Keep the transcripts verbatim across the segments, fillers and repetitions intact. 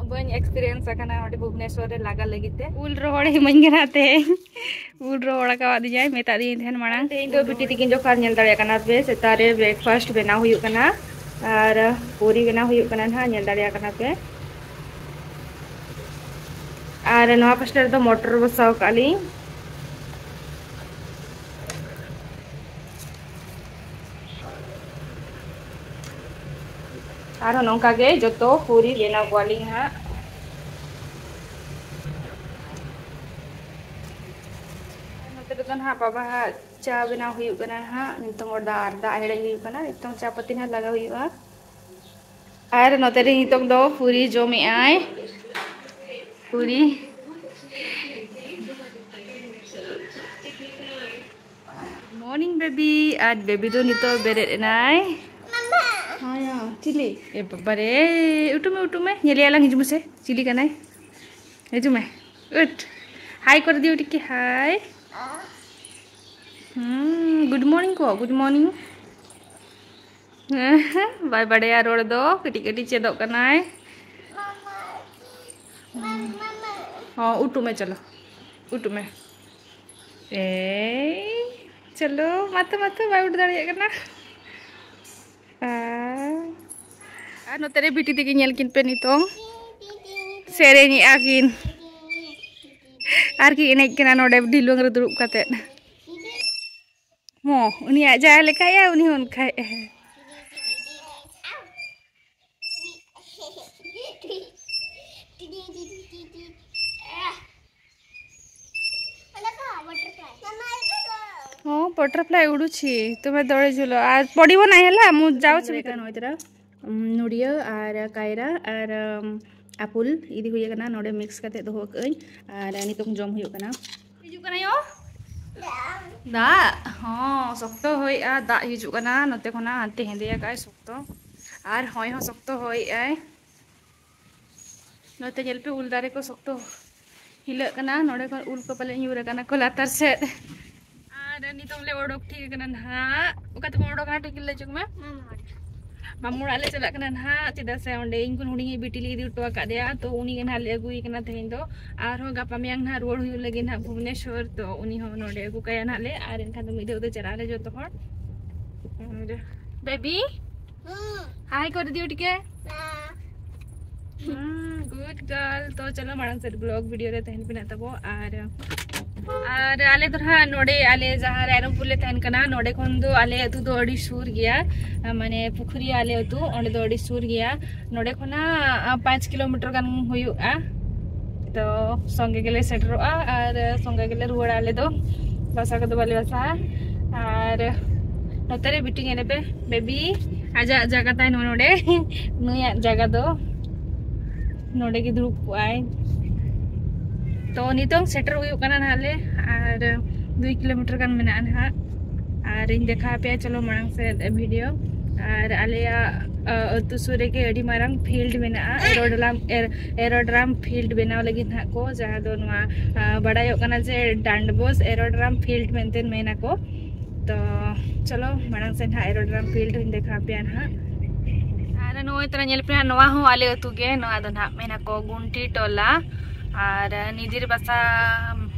ᱵᱟᱹᱧ ᱮᱠᱥᱯᱤᱨᱤᱭᱮᱱᱥ ᱟᱠᱟᱱᱟ ᱚᱸᱰᱮ ᱵᱷᱩᱵᱽᱱᱮᱥᱣᱚᱨ ᱨᱮ ᱞᱟᱜᱟ ᱞᱟᱹᱜᱤᱫ ᱛᱮ᱾ ᱩᱞ ᱨᱚᱦᱚᱲ ᱤᱢᱟᱹᱧ ᱠᱟᱱᱟ ᱛᱮᱦᱮᱧ᱾ ᱩᱞ ᱨᱚᱦᱚᱲ ᱟᱠᱟᱣᱟᱫᱤᱧᱟᱭ, ᱢᱮᱛᱟᱫᱤᱧ ᱛᱟᱦᱮᱱ ᱢᱟᱲᱟᱝ᱾ ᱛᱮᱦᱮᱧ ᱫᱚ ᱵᱤᱴᱤ ᱛᱤᱠᱤᱱ ᱡᱚᱠᱷᱚᱱ ᱧᱮᱞ ᱫᱟᱲᱮᱭᱟᱜ ᱠᱟᱱᱟ ᱯᱮ, ᱥᱮᱛᱟᱜ ᱨᱮ ᱵᱨᱮᱠᱯᱷᱟᱥᱴ ᱵᱮᱱᱟᱣ ᱦᱩᱭᱩᱜ ᱠᱟᱱᱟ ᱟᱨ ᱯᱩᱨᱤ ᱵᱮᱱᱟᱣ ᱦᱩᱭᱩᱜ ᱠᱟᱱᱟ ᱱᱟᱦᱟᱜ, ᱧᱮᱞ ᱫᱟᱲᱮᱭᱟᱜ ᱠᱟᱱᱟ ᱯᱮ᱾ ᱟᱨ ᱱᱚᱣᱟ ᱯᱟᱥᱴᱟ ᱨᱮᱫᱚ ᱢᱚᱴᱚᱨ ᱵᱚᱥᱟᱣ ᱠᱟᱜᱼᱟ ᱞᱤᱧ᱾ ᱟᱨᱦᱚᱸ ᱱᱚᱝᱠᱟ ᱜᱮ ᱡᱚᱛᱚ ᱯᱩᱨᱤ ᱵᱮᱱᱟᱣ ᱠᱚᱣᱟᱞᱤᱧ ᱦᱟᱸᱜ᱾ ᱟᱨ ᱱᱚᱛᱮ ᱨᱮᱫᱚ ᱱᱟᱦᱟᱜ ᱵᱟᱵᱟ ᱦᱟᱸᱜ ᱪᱟ ᱵᱮᱱᱟᱣ ᱦᱩᱭᱩᱜ ᱠᱟᱱᱟ ᱱᱟᱦᱟᱜ᱾ ᱱᱤᱛᱚᱝ ᱚᱨ ᱫᱟᱜ, ᱟᱨ ᱫᱟᱜ ᱦᱮᱰᱮᱡ ᱦᱩᱭᱩᱜ ᱠᱟᱱᱟ᱾ ᱱᱤᱛᱚᱝ ᱪᱟ ᱯᱟᱹᱛᱤ ᱱᱟᱦᱟᱜ ᱞᱟᱜᱟᱣ ᱦᱩᱭᱩᱜᱼᱟ᱾ ᱟᱨ ᱱᱚᱛᱮ ᱨᱮ ᱱᱤᱛᱚᱝ ᱫᱚ ᱯᱩᱨᱤ ᱡᱚᱢᱮᱜᱼᱟᱭ᱾ ᱯᱩᱨᱤ᱾ Morning baby. ᱟᱨ ᱵᱮᱵᱤ ᱫᱚ ᱱᱤᱛᱚᱜ ᱵᱮᱨᱮᱫ ᱮᱱᱟᱭ᱾ ᱦᱮᱸᱭᱟ, ᱪᱤᱞᱤ? ᱮ ᱵᱟᱵᱟ ᱨᱮ, ᱩᱴᱩ ᱢᱮ, ᱩᱴᱩ ᱢᱮ, ᱧᱮᱞᱮᱭᱟ ᱞᱟᱝ, ᱦᱤᱡᱩᱜ ᱢᱮᱥᱮ, ᱪᱤᱞᱤ ᱠᱟᱱᱟᱭ? ᱦᱤᱡᱩᱜ ᱢᱮ, ᱩᱴ, ᱦᱟᱭ ᱠᱚᱨᱮ ᱫᱤᱭᱳ ᱴᱤᱠᱤ, ᱦᱟᱭ᱾ ᱦᱩᱸ, ᱜᱩᱰ ᱢᱚᱨᱱᱤᱝ ᱠᱚ, ᱜᱩᱰ ᱢᱚᱨᱱᱤᱝ᱾ ᱵᱟᱭ ᱵᱟᱰᱟᱭᱟ ᱨᱚᱲ ᱫᱚ, ᱠᱟᱹᱴᱤᱡ ᱠᱟᱹᱴᱤᱡ ᱪᱮᱫᱚᱜ ᱠᱟᱱᱟᱭ᱾ ᱦᱚᱸ, ᱩᱴᱩᱜ ᱢᱮ, ᱪᱚᱞᱚ, ᱩᱴᱩᱜ ᱢᱮ᱾ ᱮᱭ, ᱪᱚᱞᱚ, ᱢᱟᱛᱚ, ᱢᱟᱛᱚ, ᱵᱟᱭ ᱩᱰ ᱫᱟᱲᱮᱭᱟᱜ ᱠᱟᱱᱟ᱾ ᱟᱨ, ᱟᱨ ᱱᱚᱛᱮ ᱨᱮ ᱵᱤᱴᱤ ᱛᱟᱹᱠᱤᱱ ᱧᱮᱞ ᱠᱤᱱ ᱯᱮ ᱱᱤᱛᱚᱝ᱾ ᱥᱮᱨᱮᱧᱮᱜᱼᱟ ᱠᱤᱱ᱾ ᱟᱨ ᱠᱤᱱ ᱮᱱᱮᱡ ᱠᱟᱱᱟ ᱱᱚᱰᱮ ᱰᱷᱤᱞᱣᱟᱹᱝ ᱨᱮ ᱫᱩᱲᱩᱵ ᱠᱟᱛᱮᱫ᱾ ᱦᱚᱸ, ᱩᱱᱤᱭᱟᱜ ᱡᱟᱦᱟᱸ ᱞᱮᱠᱟᱭᱟ, ᱩᱱᱤ ᱦᱚᱸ ᱚᱱᱠᱟᱭ᱾ ᱦᱚᱸ, ᱵᱟᱴᱟᱨᱯᱷᱞᱟᱭ ᱩᱰᱩᱪᱷᱤ, ᱛᱚᱵᱮ ᱫᱚᱲᱮ ᱡᱷᱩᱞᱚ᱾ ᱟᱨ ᱯᱚᱰᱤᱵᱚᱱ ᱟᱭ ᱦᱮᱞᱟ, ᱢᱩ ᱡᱟᱣ ᱪᱷᱩᱵᱤ ᱠᱟᱱᱟ᱾ ᱱᱚᱭ ᱛᱚᱨᱟ, ᱩᱢ, ᱱᱚᱰᱤᱭᱟᱹ ᱟᱨ ᱠᱟᱭᱨᱟ ᱟᱨ, ᱩᱢ, ᱟᱯᱩᱞ ᱤᱫᱤ ᱦᱩᱭ ᱟᱠᱟᱱᱟ᱾ ᱱᱚᱰᱮ ᱢᱤᱠᱥ ᱠᱟᱛᱮ ᱫᱚᱦᱚ ᱠᱟᱜ ᱟᱹᱧ᱾ ᱟᱨ ᱱᱤᱛᱚᱝ ᱡᱚᱢ ᱦᱩᱭᱩᱜ ᱠᱟᱱᱟ᱾ ᱦᱤᱡᱩᱜ ᱠᱟᱱᱟ ᱭᱳ? ᱫᱟᱜ? ᱦᱚᱸ, ᱥᱚᱠᱛᱚ ᱦᱚᱭᱮᱜᱼᱟ᱾ ᱫᱟᱜ ᱦᱤᱡᱩᱜ ᱠᱟᱱᱟ᱾ ᱱᱚᱛᱮ ᱠᱷᱚᱱᱟᱜ ᱦᱟᱱᱛᱮ ᱦᱮᱸᱫᱮ ᱟᱠᱟᱜᱼᱟᱭ ᱥᱚᱠᱛᱚ᱾ ᱟᱨ ᱦᱚᱭ ᱦᱚᱸ ᱥᱚᱠᱛᱚ ᱦᱚᱭᱮᱜᱼᱟᱭ᱾ ᱱᱚᱛᱮ ᱧᱮᱞ ᱯᱮ, ᱩᱞ ᱫᱟᱨᱮ ᱠᱚ ᱥᱚᱠᱛᱚ ᱦᱤᱞᱟᱹᱜ ᱠᱟᱱᱟ᱾ ᱱᱚᱰᱮ ᱠᱷᱚᱱ ᱩᱞ ᱠᱚ ᱯᱟᱞᱮ ᱧᱩᱨ ᱟᱠᱟᱱᱟ ᱠᱚ ᱞᱟᱛᱟᱨ ᱥᱮᱫ᱾ ᱟᱨ ᱱᱤᱛᱚᱝ ᱞᱮ ᱚᱰᱚᱠ ᱴᱷᱤᱠ ᱟᱠᱟᱱᱟ ᱱᱟᱦᱟᱜ᱾ ᱚᱠᱟ ᱛᱮᱵᱚᱱ ᱚᱰᱚᱠ ᱠᱟᱱᱟ? ᱴᱷᱤᱠ ᱞᱟᱹᱭ ᱦᱚᱪᱚ ᱠᱚᱢᱮ᱾ ᱢᱟᱢᱟ ᱚᱲᱟᱜ ᱞᱮ ᱪᱟᱞᱟᱜ ᱠᱟᱱᱟ ᱱᱟᱦᱟᱜ, ᱪᱮᱫᱟᱜ ᱥᱮ ᱚᱸᱰᱮ ᱤᱧ ᱠᱷᱚᱱ ᱦᱩᱰᱤᱧᱤᱡ ᱵᱤᱴᱤ ᱞᱮ ᱤᱫᱤ ᱦᱚᱴᱚ ᱟᱠᱟᱫᱮᱭᱟ, ᱛᱚ ᱩᱱᱤ ᱜᱮ ᱱᱟᱦᱟᱜ ᱞᱮ ᱟᱹᱜᱩᱭᱮ ᱠᱟᱱᱟ ᱛᱮᱦᱮᱧ ᱫᱚ᱾ ᱟᱨᱦᱚᱸ ᱜᱟᱯᱟ ᱢᱮᱭᱟᱝ ᱱᱟᱦᱟᱜ ᱨᱩᱣᱟᱹᱲ ᱦᱩᱭᱩᱜ ᱞᱟᱹᱜᱤᱫ ᱱᱟᱦᱟᱜ ᱵᱷᱩᱵᱽᱱᱮᱥᱚᱨ, ᱛᱚ ᱩᱱᱤ ᱦᱚᱸ ᱱᱚᱰᱮ ᱟᱹᱜᱩ ᱠᱟᱭᱟ ᱱᱟᱦᱟᱜ ᱞᱮ, ᱟᱨ ᱮᱱᱠᱷᱟᱱ ᱫᱚ ᱢᱤᱫ ᱫᱷᱟᱣ ᱫᱚ ᱪᱟᱞᱟᱜ ᱟᱞᱮ ᱡᱚᱛᱚ ᱦᱚᱲ᱾ ᱟᱨ ᱵᱮᱵᱤ, ᱦᱟᱭ ᱠᱚᱨ ᱫᱤᱭᱳ ᱴᱤᱠᱮ᱾ ᱦᱩᱸ, good girl. ᱛᱚ ᱪᱚᱞᱚ ᱢᱟᱲᱟᱝ ᱥᱮᱫ vlog video ᱨᱮ ᱛᱟᱦᱮᱱ ᱯᱮ ᱱᱟᱜ ᱛᱟᱵᱚ᱾ ᱟᱨ ᱟᱨ ᱟᱞᱮ ᱫᱚ ᱱᱟᱦᱟᱜ ᱱᱚᱰᱮ ᱟᱞᱮ ᱡᱟᱦᱟᱸ ᱨᱟᱭᱨᱚᱝᱯᱩᱨ ᱞᱮ ᱛᱟᱦᱮᱱ ᱠᱟᱱᱟ, ᱱᱚᱰᱮ ᱠᱷᱚᱱ ᱫᱚ ᱟᱞᱮ ᱟᱹᱛᱩ ᱫᱚ ᱟᱹᱰᱤ ᱥᱩᱨ ᱜᱮᱭᱟ᱾ ᱢᱟᱱᱮ ᱯᱩᱠᱷᱩᱨᱤᱭᱟ ᱟᱞᱮ ᱟᱹᱛᱩ ᱚᱸᱰᱮ ᱫᱚ ᱟᱹᱰᱤ ᱥᱩᱨ ᱜᱮᱭᱟ᱾ ᱱᱚᱰᱮ ᱠᱷᱚᱱᱟᱜ ᱯᱟᱸᱪ ᱠᱤᱞᱳᱢᱤᱴᱟᱨ ᱜᱟᱱ ᱦᱩᱭᱩᱜᱼᱟ᱾ ᱛᱚ ᱥᱚᱸᱜᱮ ᱜᱮᱞᱮ ᱥᱮᱴᱮᱨᱚᱜᱼᱟ ᱟᱨ ᱥᱚᱸᱜᱮ ᱜᱮᱞᱮ ᱨᱩᱣᱟᱹᱲᱟ ᱟᱞᱮ ᱫᱚ᱾ ᱵᱟᱥᱟ ᱠᱚᱫᱚ ᱵᱟᱞᱮ ᱵᱟᱥᱟᱜᱼᱟ᱾ ᱟᱨ ᱱᱚᱛᱮ ᱨᱮ ᱵᱤᱴᱤ ᱧᱮᱞᱮ ᱯᱮ, ᱵᱮᱵᱤ ᱟᱡᱟᱜ ᱡᱟᱭᱜᱟ ᱛᱟᱭ ᱱᱚᱜᱼᱚ ᱱᱚᱰᱮ᱾ ᱱᱩᱭᱟᱜ ᱡᱟᱭᱜᱟ ᱫᱚ ᱱᱚᱰᱮ ᱜᱮ ᱫᱩᱲᱩᱵ ᱠᱚᱜᱼᱟᱭ᱾ ᱛᱚ ᱱᱤᱛᱚᱝ ᱥᱮᱴᱮᱨ ᱦᱩᱭᱩᱜ ᱠᱟᱱᱟ ᱱᱟᱦᱟᱜ ᱞᱮ, ᱟᱨ ᱫᱩᱭ ᱠᱤᱞᱳᱢᱤᱴᱟᱨ ᱜᱟᱱ ᱢᱮᱱᱟᱜᱼᱟ ᱱᱟᱦᱟᱜ᱾ ᱟᱨ ᱤᱧ ᱫᱮᱠᱷᱟᱣ ᱟᱯᱮᱭᱟ, ᱪᱚᱞᱚ ᱢᱟᱲᱟᱝ ᱥᱮᱫ video᱾ ᱟᱨ ᱟᱞᱮᱭᱟᱜ ᱟᱹᱛᱩ ᱥᱩᱨ ᱨᱮᱜᱮ ᱟᱹᱰᱤ ᱢᱟᱨᱟᱝ field ᱢᱮᱱᱟᱜᱼᱟ, aerodrome, aerodrome field ᱵᱮᱱᱟᱣ ᱞᱟᱹᱜᱤᱫ ᱱᱟᱦᱟᱜ ᱠᱚ, ᱡᱟᱦᱟᱸ ᱫᱚ ᱱᱚᱣᱟ ᱵᱟᱲᱟᱭᱚᱜ ᱠᱟᱱᱟ ᱡᱮ ᱰᱟᱱᱰᱵᱳᱥ aerodrome field ᱢᱮᱱᱛᱮ ᱢᱮᱱᱟ ᱠᱚ᱾ ᱛᱚ ᱪᱚᱞᱚ ᱢᱟᱲᱟᱝ ᱥᱮᱫ ᱱᱟᱦᱟᱜ aerodrome field ᱦᱚᱸᱧ ᱫᱮᱠᱷᱟᱣ ᱟᱯᱮᱭᱟ ᱱᱟᱦᱟᱜ᱾ ᱟᱨ ᱱᱚᱜᱼᱚᱭ ᱛᱚᱨᱟ ᱧᱮᱞ ᱯᱮ ᱦᱟᱸᱜ, ᱱᱚᱣᱟ ᱦᱚᱸ ᱟᱞᱮ ᱟᱹᱛᱩ ᱜᱮ, ᱱᱚᱣᱟ ᱫᱚ ᱱᱟᱦᱟᱜ ᱢᱮᱱᱟ ᱠᱚ ᱜᱩᱱᱴᱤ ᱴᱚᱞᱟ, ᱟᱨ ᱱᱤᱫᱤᱨ ᱵᱟᱥᱟ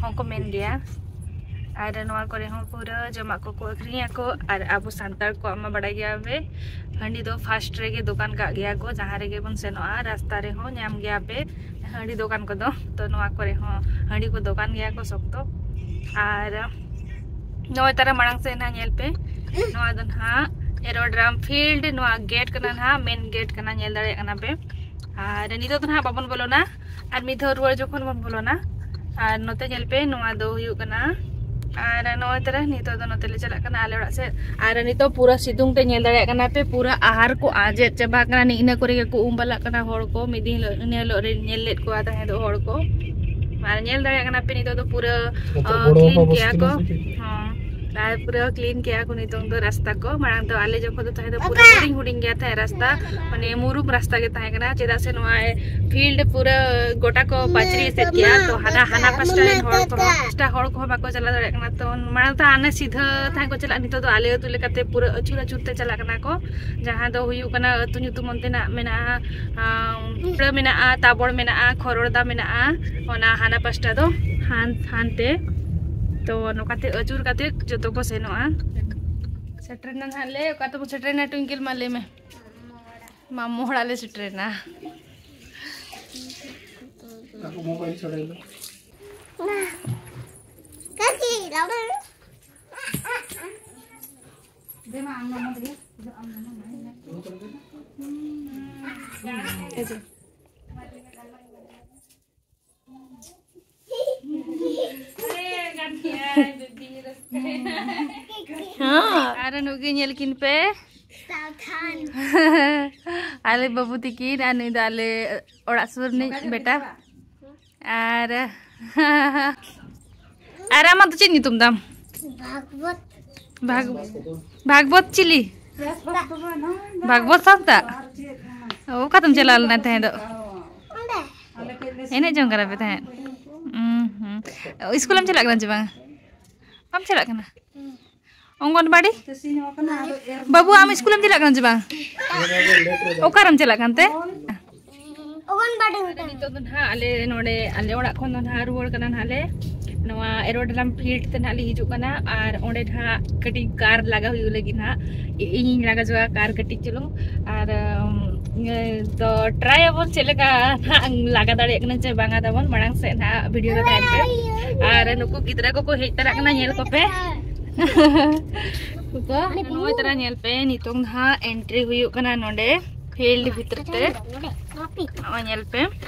ᱦᱚᱸᱠᱚ ᱢᱮᱱ ᱜᱮᱭᱟ᱾ ᱟᱨ ᱱᱚᱣᱟ ᱠᱚᱨᱮ ᱦᱚᱸ ᱯᱩᱨᱟᱹ ᱡᱚᱢᱟᱜ ᱠᱚᱠᱚ ᱟᱹᱠᱷᱨᱤᱧ ᱟᱠᱚ᱾ ᱟᱨ ᱟᱵᱚ ᱥᱟᱱᱛᱟᱲ ᱠᱚᱣᱟᱜ ᱢᱟ ᱵᱟᱲᱟᱭ ᱜᱮᱭᱟ ᱯᱮ, ᱦᱟᱺᱰᱤ ᱫᱚ first ᱨᱮᱜᱮ ᱫᱚᱠᱟᱱ ᱠᱟᱜ ᱜᱮᱭᱟ ᱠᱚ, ᱡᱟᱦᱟᱸ ᱨᱮᱜᱮ ᱵᱚᱱ ᱥᱮᱱᱚᱜᱼᱟ ᱨᱟᱥᱛᱟ ᱨᱮᱦᱚᱸ ᱧᱟᱢ ᱜᱮᱭᱟ ᱯᱮ ᱦᱟᱺᱰᱤ ᱫᱚᱠᱟᱱ ᱠᱚᱫᱚ᱾ ᱛᱚ ᱱᱚᱣᱟ ᱠᱚᱨᱮ ᱦᱚᱸ ᱦᱟᱺᱰᱤ ᱠᱚ ᱫᱚᱠᱟᱱ ᱜᱮᱭᱟ ᱠᱚ ᱥᱚᱠᱛᱚ᱾ ᱟᱨ ᱱᱚᱜᱼᱚᱭ ᱛᱟᱨᱟ ᱢᱟᱲᱟᱝ ᱥᱮᱫ ᱱᱟᱦᱟᱜ ᱧᱮᱞ ᱯᱮ, ᱱᱚᱣᱟ ᱫᱚ ᱱᱟᱦᱟᱜ aerodrome field, ᱱᱚᱣᱟ gate ᱠᱟᱱᱟ ᱱᱟᱦᱟᱜ, main gate ᱠᱟᱱᱟ, ᱧᱮᱞ ᱫᱟᱲᱮᱭᱟᱜ ᱠᱟᱱᱟ ᱯᱮ᱾ ᱟᱨ ᱱᱤᱛᱚᱜ ᱫᱚ ᱱᱟᱦᱟᱜ ᱵᱟᱵᱚᱱ ᱵᱚᱞᱚᱱᱟ, ᱟᱨ ᱢᱤᱫ ᱫᱷᱟᱣ ᱨᱩᱣᱟᱹᱲ ᱡᱚᱠᱷᱚᱱ ᱵᱚᱱ ᱵᱚᱞᱚᱱᱟ᱾ ᱟᱨ ᱱᱚᱛᱮ ᱧᱮᱞ ᱯᱮ, ᱱᱚᱣᱟ ᱫᱚ ᱦᱩᱭᱩᱜ ᱠᱟᱱᱟ, ᱟᱨ ᱱᱚᱜᱼᱚᱭ ᱛᱟᱨᱟ ᱱᱤᱛᱚᱜ ᱫᱚ ᱱᱚᱛᱮ ᱞᱮ ᱪᱟᱞᱟᱜ ᱠᱟᱱᱟ ᱟᱞᱮ ᱚᱲᱟᱜ ᱥᱮᱫ᱾ ᱟᱨ ᱱᱤᱛᱚᱜ ᱯᱩᱨᱟᱹ ᱥᱤᱛᱩᱝ ᱛᱮ ᱧᱮᱞ ᱫᱟᱲᱮᱭᱟᱜ ᱠᱟᱱᱟ ᱯᱮ, ᱯᱩᱨᱟᱹ ᱟᱦᱟᱨ ᱠᱚ ᱟᱸᱡᱮᱫ ᱪᱟᱵᱟ ᱠᱟᱱᱟ᱾ ᱱᱤᱜ ᱤᱱᱟᱹ ᱠᱚᱨᱮ ᱜᱮᱠᱚ ᱩᱢ ᱵᱟᱞᱟᱜ ᱠᱟᱱᱟ ᱦᱚᱲ ᱠᱚ᱾ ᱢᱤᱫ ᱫᱤᱱ ᱦᱤᱞᱳᱜ, ᱤᱱᱟᱹ ᱦᱤᱞᱳᱜ ᱨᱮ ᱧᱮᱞ ᱞᱮᱫ ᱠᱚᱣᱟ ᱛᱟᱦᱮᱸ ᱫᱚ ᱦᱚᱲ ᱠᱚ᱾ ᱟᱨ ᱧᱮᱞ ᱫᱟᱲᱮᱭᱟᱜ ᱠᱟᱱᱟ ᱯᱮ, ᱱᱤᱛᱚᱜ ᱫᱚ ᱯᱩᱨᱟᱹ, ᱱᱤᱛᱚᱜ ᱟ, ᱵᱚᱲᱚ clean ᱵᱟᱵᱟ ᱜᱮᱭᱟ ᱠᱚ᱾ ᱵᱚᱥᱛᱤ ᱦᱚᱸ᱾ ᱟᱨ ᱯᱩᱨᱟᱹ ᱠᱞᱤᱱ ᱠᱮᱜᱼᱟ ᱠᱚ ᱱᱤᱛᱚᱝ ᱫᱚ ᱨᱟᱥᱛᱟ ᱠᱚ᱾ ᱢᱟᱲᱟᱝ ᱫᱚ ᱟᱞᱮ ᱡᱚᱠᱷᱚᱱ ᱫᱚ ᱛᱟᱦᱮᱸ ᱫᱚ ᱯᱩᱨᱟᱹ ᱦᱩᱰᱤᱧ ᱦᱩᱰᱤᱧ ᱜᱮᱭᱟ ᱛᱟᱦᱮᱸᱫ ᱨᱟᱥᱛᱟ, ᱢᱟᱱᱮ ᱢᱩᱨᱩᱢ ᱨᱟᱥᱛᱟ ᱜᱮ ᱛᱟᱦᱮᱸ ᱠᱟᱱᱟ, ᱪᱮᱫᱟᱜ ᱥᱮ ᱱᱚᱣᱟ ᱯᱷᱤᱞᱰ ᱯᱩᱨᱟᱹ ᱜᱚᱴᱟ ᱠᱚ ᱯᱟᱹᱪᱨᱤ ᱮᱥᱮᱫ ᱜᱮᱭᱟ᱾ ᱛᱚ ᱦᱟᱱᱟ ᱦᱟᱱᱟ ᱯᱟᱥᱴᱟ ᱨᱮᱱ ᱦᱚᱲ ᱠᱚᱦᱚᱸ ᱯᱟᱥᱴᱟ ᱦᱚᱲ ᱠᱚᱦᱚᱸ ᱵᱟᱠᱚ ᱪᱟᱞᱟᱣ ᱫᱟᱲᱮᱭᱟᱜ ᱠᱟᱱᱟ᱾ ᱛᱚ ᱢᱟᱲᱟᱝ ᱫᱚ ᱦᱟᱱᱮ ᱥᱤᱫᱷᱟᱹ ᱛᱟᱦᱮᱸ ᱠᱚ ᱪᱟᱞᱟᱜᱼᱟ, ᱱᱤᱛᱚᱜ ᱫᱚ ᱟᱞᱮ ᱟᱹᱛᱩ ᱞᱮᱠᱟᱛᱮ ᱯᱩᱨᱟᱹ ᱟᱹᱪᱩᱨ ᱟᱹᱪᱩᱨ ᱛᱮ ᱪᱟᱞᱟᱜ ᱠᱟᱱᱟ ᱠᱚ᱾ ᱡᱟᱦᱟᱸ ᱫᱚ ᱦᱩᱭᱩᱜ ᱠᱟᱱᱟ ᱟᱹᱛᱩ ᱧᱩᱛᱩᱢ ᱚᱱᱛᱮᱱᱟᱜ ᱢᱮᱱᱟᱜᱼᱟ, ᱟᱢ, ᱯᱩᱲᱟᱹ ᱢᱮᱱᱟᱜᱼᱟ, ᱛᱟᱵᱚᱲ ᱢᱮᱱᱟᱜᱼᱟ, ᱠᱷᱚᱨᱚᱲᱫᱟ ᱢᱮᱱᱟᱜᱼᱟ, ᱚᱱᱟ ᱦᱟᱱᱟ ᱯᱟᱥᱴᱟ ᱫᱚ ᱦᱟᱱ ᱦᱟᱱᱛᱮ᱾ ᱛᱚ ᱱᱚᱝᱠᱟᱛᱮ ᱟᱹᱪᱩᱨ ᱠᱟᱛᱮ ᱡᱚᱛᱚ ᱠᱚ ᱥᱮᱱᱚᱜᱼᱟ᱾ ᱥᱮᱴᱮᱨᱮᱱᱟ ᱱᱟᱦᱟᱜ ᱞᱮ᱾ ᱚᱠᱟ ᱛᱮᱵᱚᱱ ᱥᱮᱴᱮᱨᱮᱱᱟ ᱴᱩᱭᱝᱠᱮᱞ, ᱢᱟ ᱞᱟᱹᱭ ᱢᱮ? ᱢᱟᱢᱚ ᱚᱲᱟᱜ ᱞᱮ ᱥᱮᱴᱮᱨᱮᱱᱟ᱾ ᱟᱠᱚ ᱢᱳᱵᱟᱭᱤᱞ ᱥᱟᱰᱮᱭᱮᱱᱟ᱾ ᱠᱟᱹᱠᱤ, ᱞᱟᱹᱣᱲᱟᱹ᱾ ᱦᱮᱸ᱾ ᱟᱨ ᱱᱩᱜᱮ ᱧᱮᱞ ᱠᱤᱱ ᱯᱮ᱾ ᱥᱟᱵᱫᱷᱟᱱ᱾ ᱟᱞᱮ ᱵᱟᱹᱵᱩ ᱛᱤᱠᱤᱱ ᱟᱨ ᱱᱩᱭ ᱫᱚ ᱟᱞᱮ ᱚᱲᱟᱜ ᱥᱩᱨ ᱨᱤᱱᱤᱡ ᱵᱮᱴᱟ᱾ ᱟᱨ, ᱟᱨ ᱟᱢᱟᱜ ᱫᱚ ᱪᱮᱫ ᱧᱩᱛᱩᱢ ᱛᱟᱢ? ᱵᱷᱟᱜᱽᱵᱚᱛ᱾ ᱵᱷᱟᱜᱽ-, ᱵᱷᱟᱜᱽᱵᱚᱛ ᱪᱤᱞᱤ? ᱵᱷᱟᱜᱽᱵᱚᱛ ᱦᱟᱸᱥᱫᱟ? ᱚ, ᱚᱠᱟᱛᱮᱢ ᱪᱟᱞᱟᱣ ᱞᱮᱱᱟ ᱛᱟᱦᱮᱸ ᱫᱚ? ᱚᱸᱰᱮ᱾ ᱮᱱᱮᱡ ᱡᱚᱝ ᱠᱟᱱᱟ ᱯᱮ ᱛᱟᱦᱮᱸᱫ? ᱩᱸ ᱦᱩᱸ᱾ ᱤᱥᱠᱩᱞᱮᱢ ᱪᱟᱞᱟᱜ ᱠᱟᱱᱟ ᱪᱮ ᱵᱟᱝ? ᱵᱟᱢ ᱪᱟᱞᱟᱜ ᱠᱟᱱᱟ? ᱚᱝᱜᱚᱱᱵᱟᱲᱤ? ᱵᱟᱹᱵᱩ, ᱟᱢ ᱤᱥᱠᱩᱞᱮᱢ ᱪᱟᱞᱟᱜ ᱠᱟᱱᱟ ᱪᱮ ᱵᱟᱝ? ᱚᱠᱟᱨᱮᱢ ᱪᱟᱞᱟᱜ ᱠᱟᱱᱛᱮ? ᱚᱝᱜᱚᱱᱵᱟᱲᱤ᱾ ᱱᱤᱛᱚᱜ ᱫᱚ ᱱᱟᱦᱟᱜ ᱟᱞᱮ ᱱᱚᱰᱮ, ᱟᱞᱮ ᱚᱲᱟᱜ ᱠᱷᱚᱱ ᱫᱚ ᱱᱟᱦᱟᱜ ᱨᱩᱣᱟᱹᱲ ᱠᱟᱱᱟ ᱱᱟᱦᱟᱜ ᱞᱮ᱾ ᱱᱚᱣᱟ ᱮᱨᱳᱰᱨᱟᱢ ᱯᱷᱤᱞᱰ ᱛᱮ ᱱᱟᱦᱟᱜ ᱞᱮ ᱦᱤᱡᱩᱜ ᱠᱟᱱᱟ ᱟᱨ ᱚᱸᱰᱮ ᱱᱟᱦᱟᱜ ᱠᱟᱹᱴᱤᱡ ᱠᱟᱨ ᱞᱟᱜᱟ ᱦᱩᱭᱩᱜ ᱞᱟᱹᱜᱤᱫ ᱱᱟᱦᱟᱜ᱾ ᱤ-, ᱤᱧᱤᱧ ᱞᱟᱜᱟ ᱡᱚᱜᱟ ᱠᱟᱨ ᱠᱟᱹᱴᱤᱡ ᱪᱩᱞᱩᱝ᱾ ᱟᱨ, ᱩᱢ, ᱤᱭᱟᱹ ᱫᱚ ᱴᱨᱟᱭ ᱟᱵᱚᱱ ᱪᱮᱫ ᱞᱮᱠᱟ ᱱᱟᱦᱟᱜ ᱞᱟᱜᱟ ᱫᱟᱲᱮᱭᱟᱜ ᱠᱟᱱᱟ ᱪᱮ ᱵᱟᱝᱟ ᱛᱟᱵᱚᱱ, ᱢᱟᱲᱟᱝ ᱥᱮᱫ ᱱᱟᱦᱟᱜ ᱵᱷᱤᱰᱤᱭᱳ ᱨᱮ ᱛᱟᱦᱮᱱ ᱯᱮ᱾ ᱟᱨ ᱱᱩᱠᱩ ᱜᱤᱫᱽᱨᱟᱹ ᱠᱚᱠᱚ ᱦᱮᱡ ᱛᱟᱨᱟᱜ ᱠᱟᱱᱟ, ᱧᱮᱞ ᱠᱚᱯᱮ᱾ ᱱᱚᱜᱼᱚᱭ ᱛᱟᱨᱟ ᱧᱮᱞ ᱯᱮ, ᱱᱤᱛᱚᱝ ᱱᱟᱦᱟᱜ ᱮᱱᱴᱨᱤ ᱦᱩᱭᱩᱜ ᱠᱟᱱᱟ ᱱᱚᱰᱮ ᱯᱷᱤᱞᱰ ᱵᱷᱤᱛᱨᱤ ᱛᱮ᱾ ᱱᱚᱜᱼᱚᱭ ᱧᱮᱞ ᱯᱮ,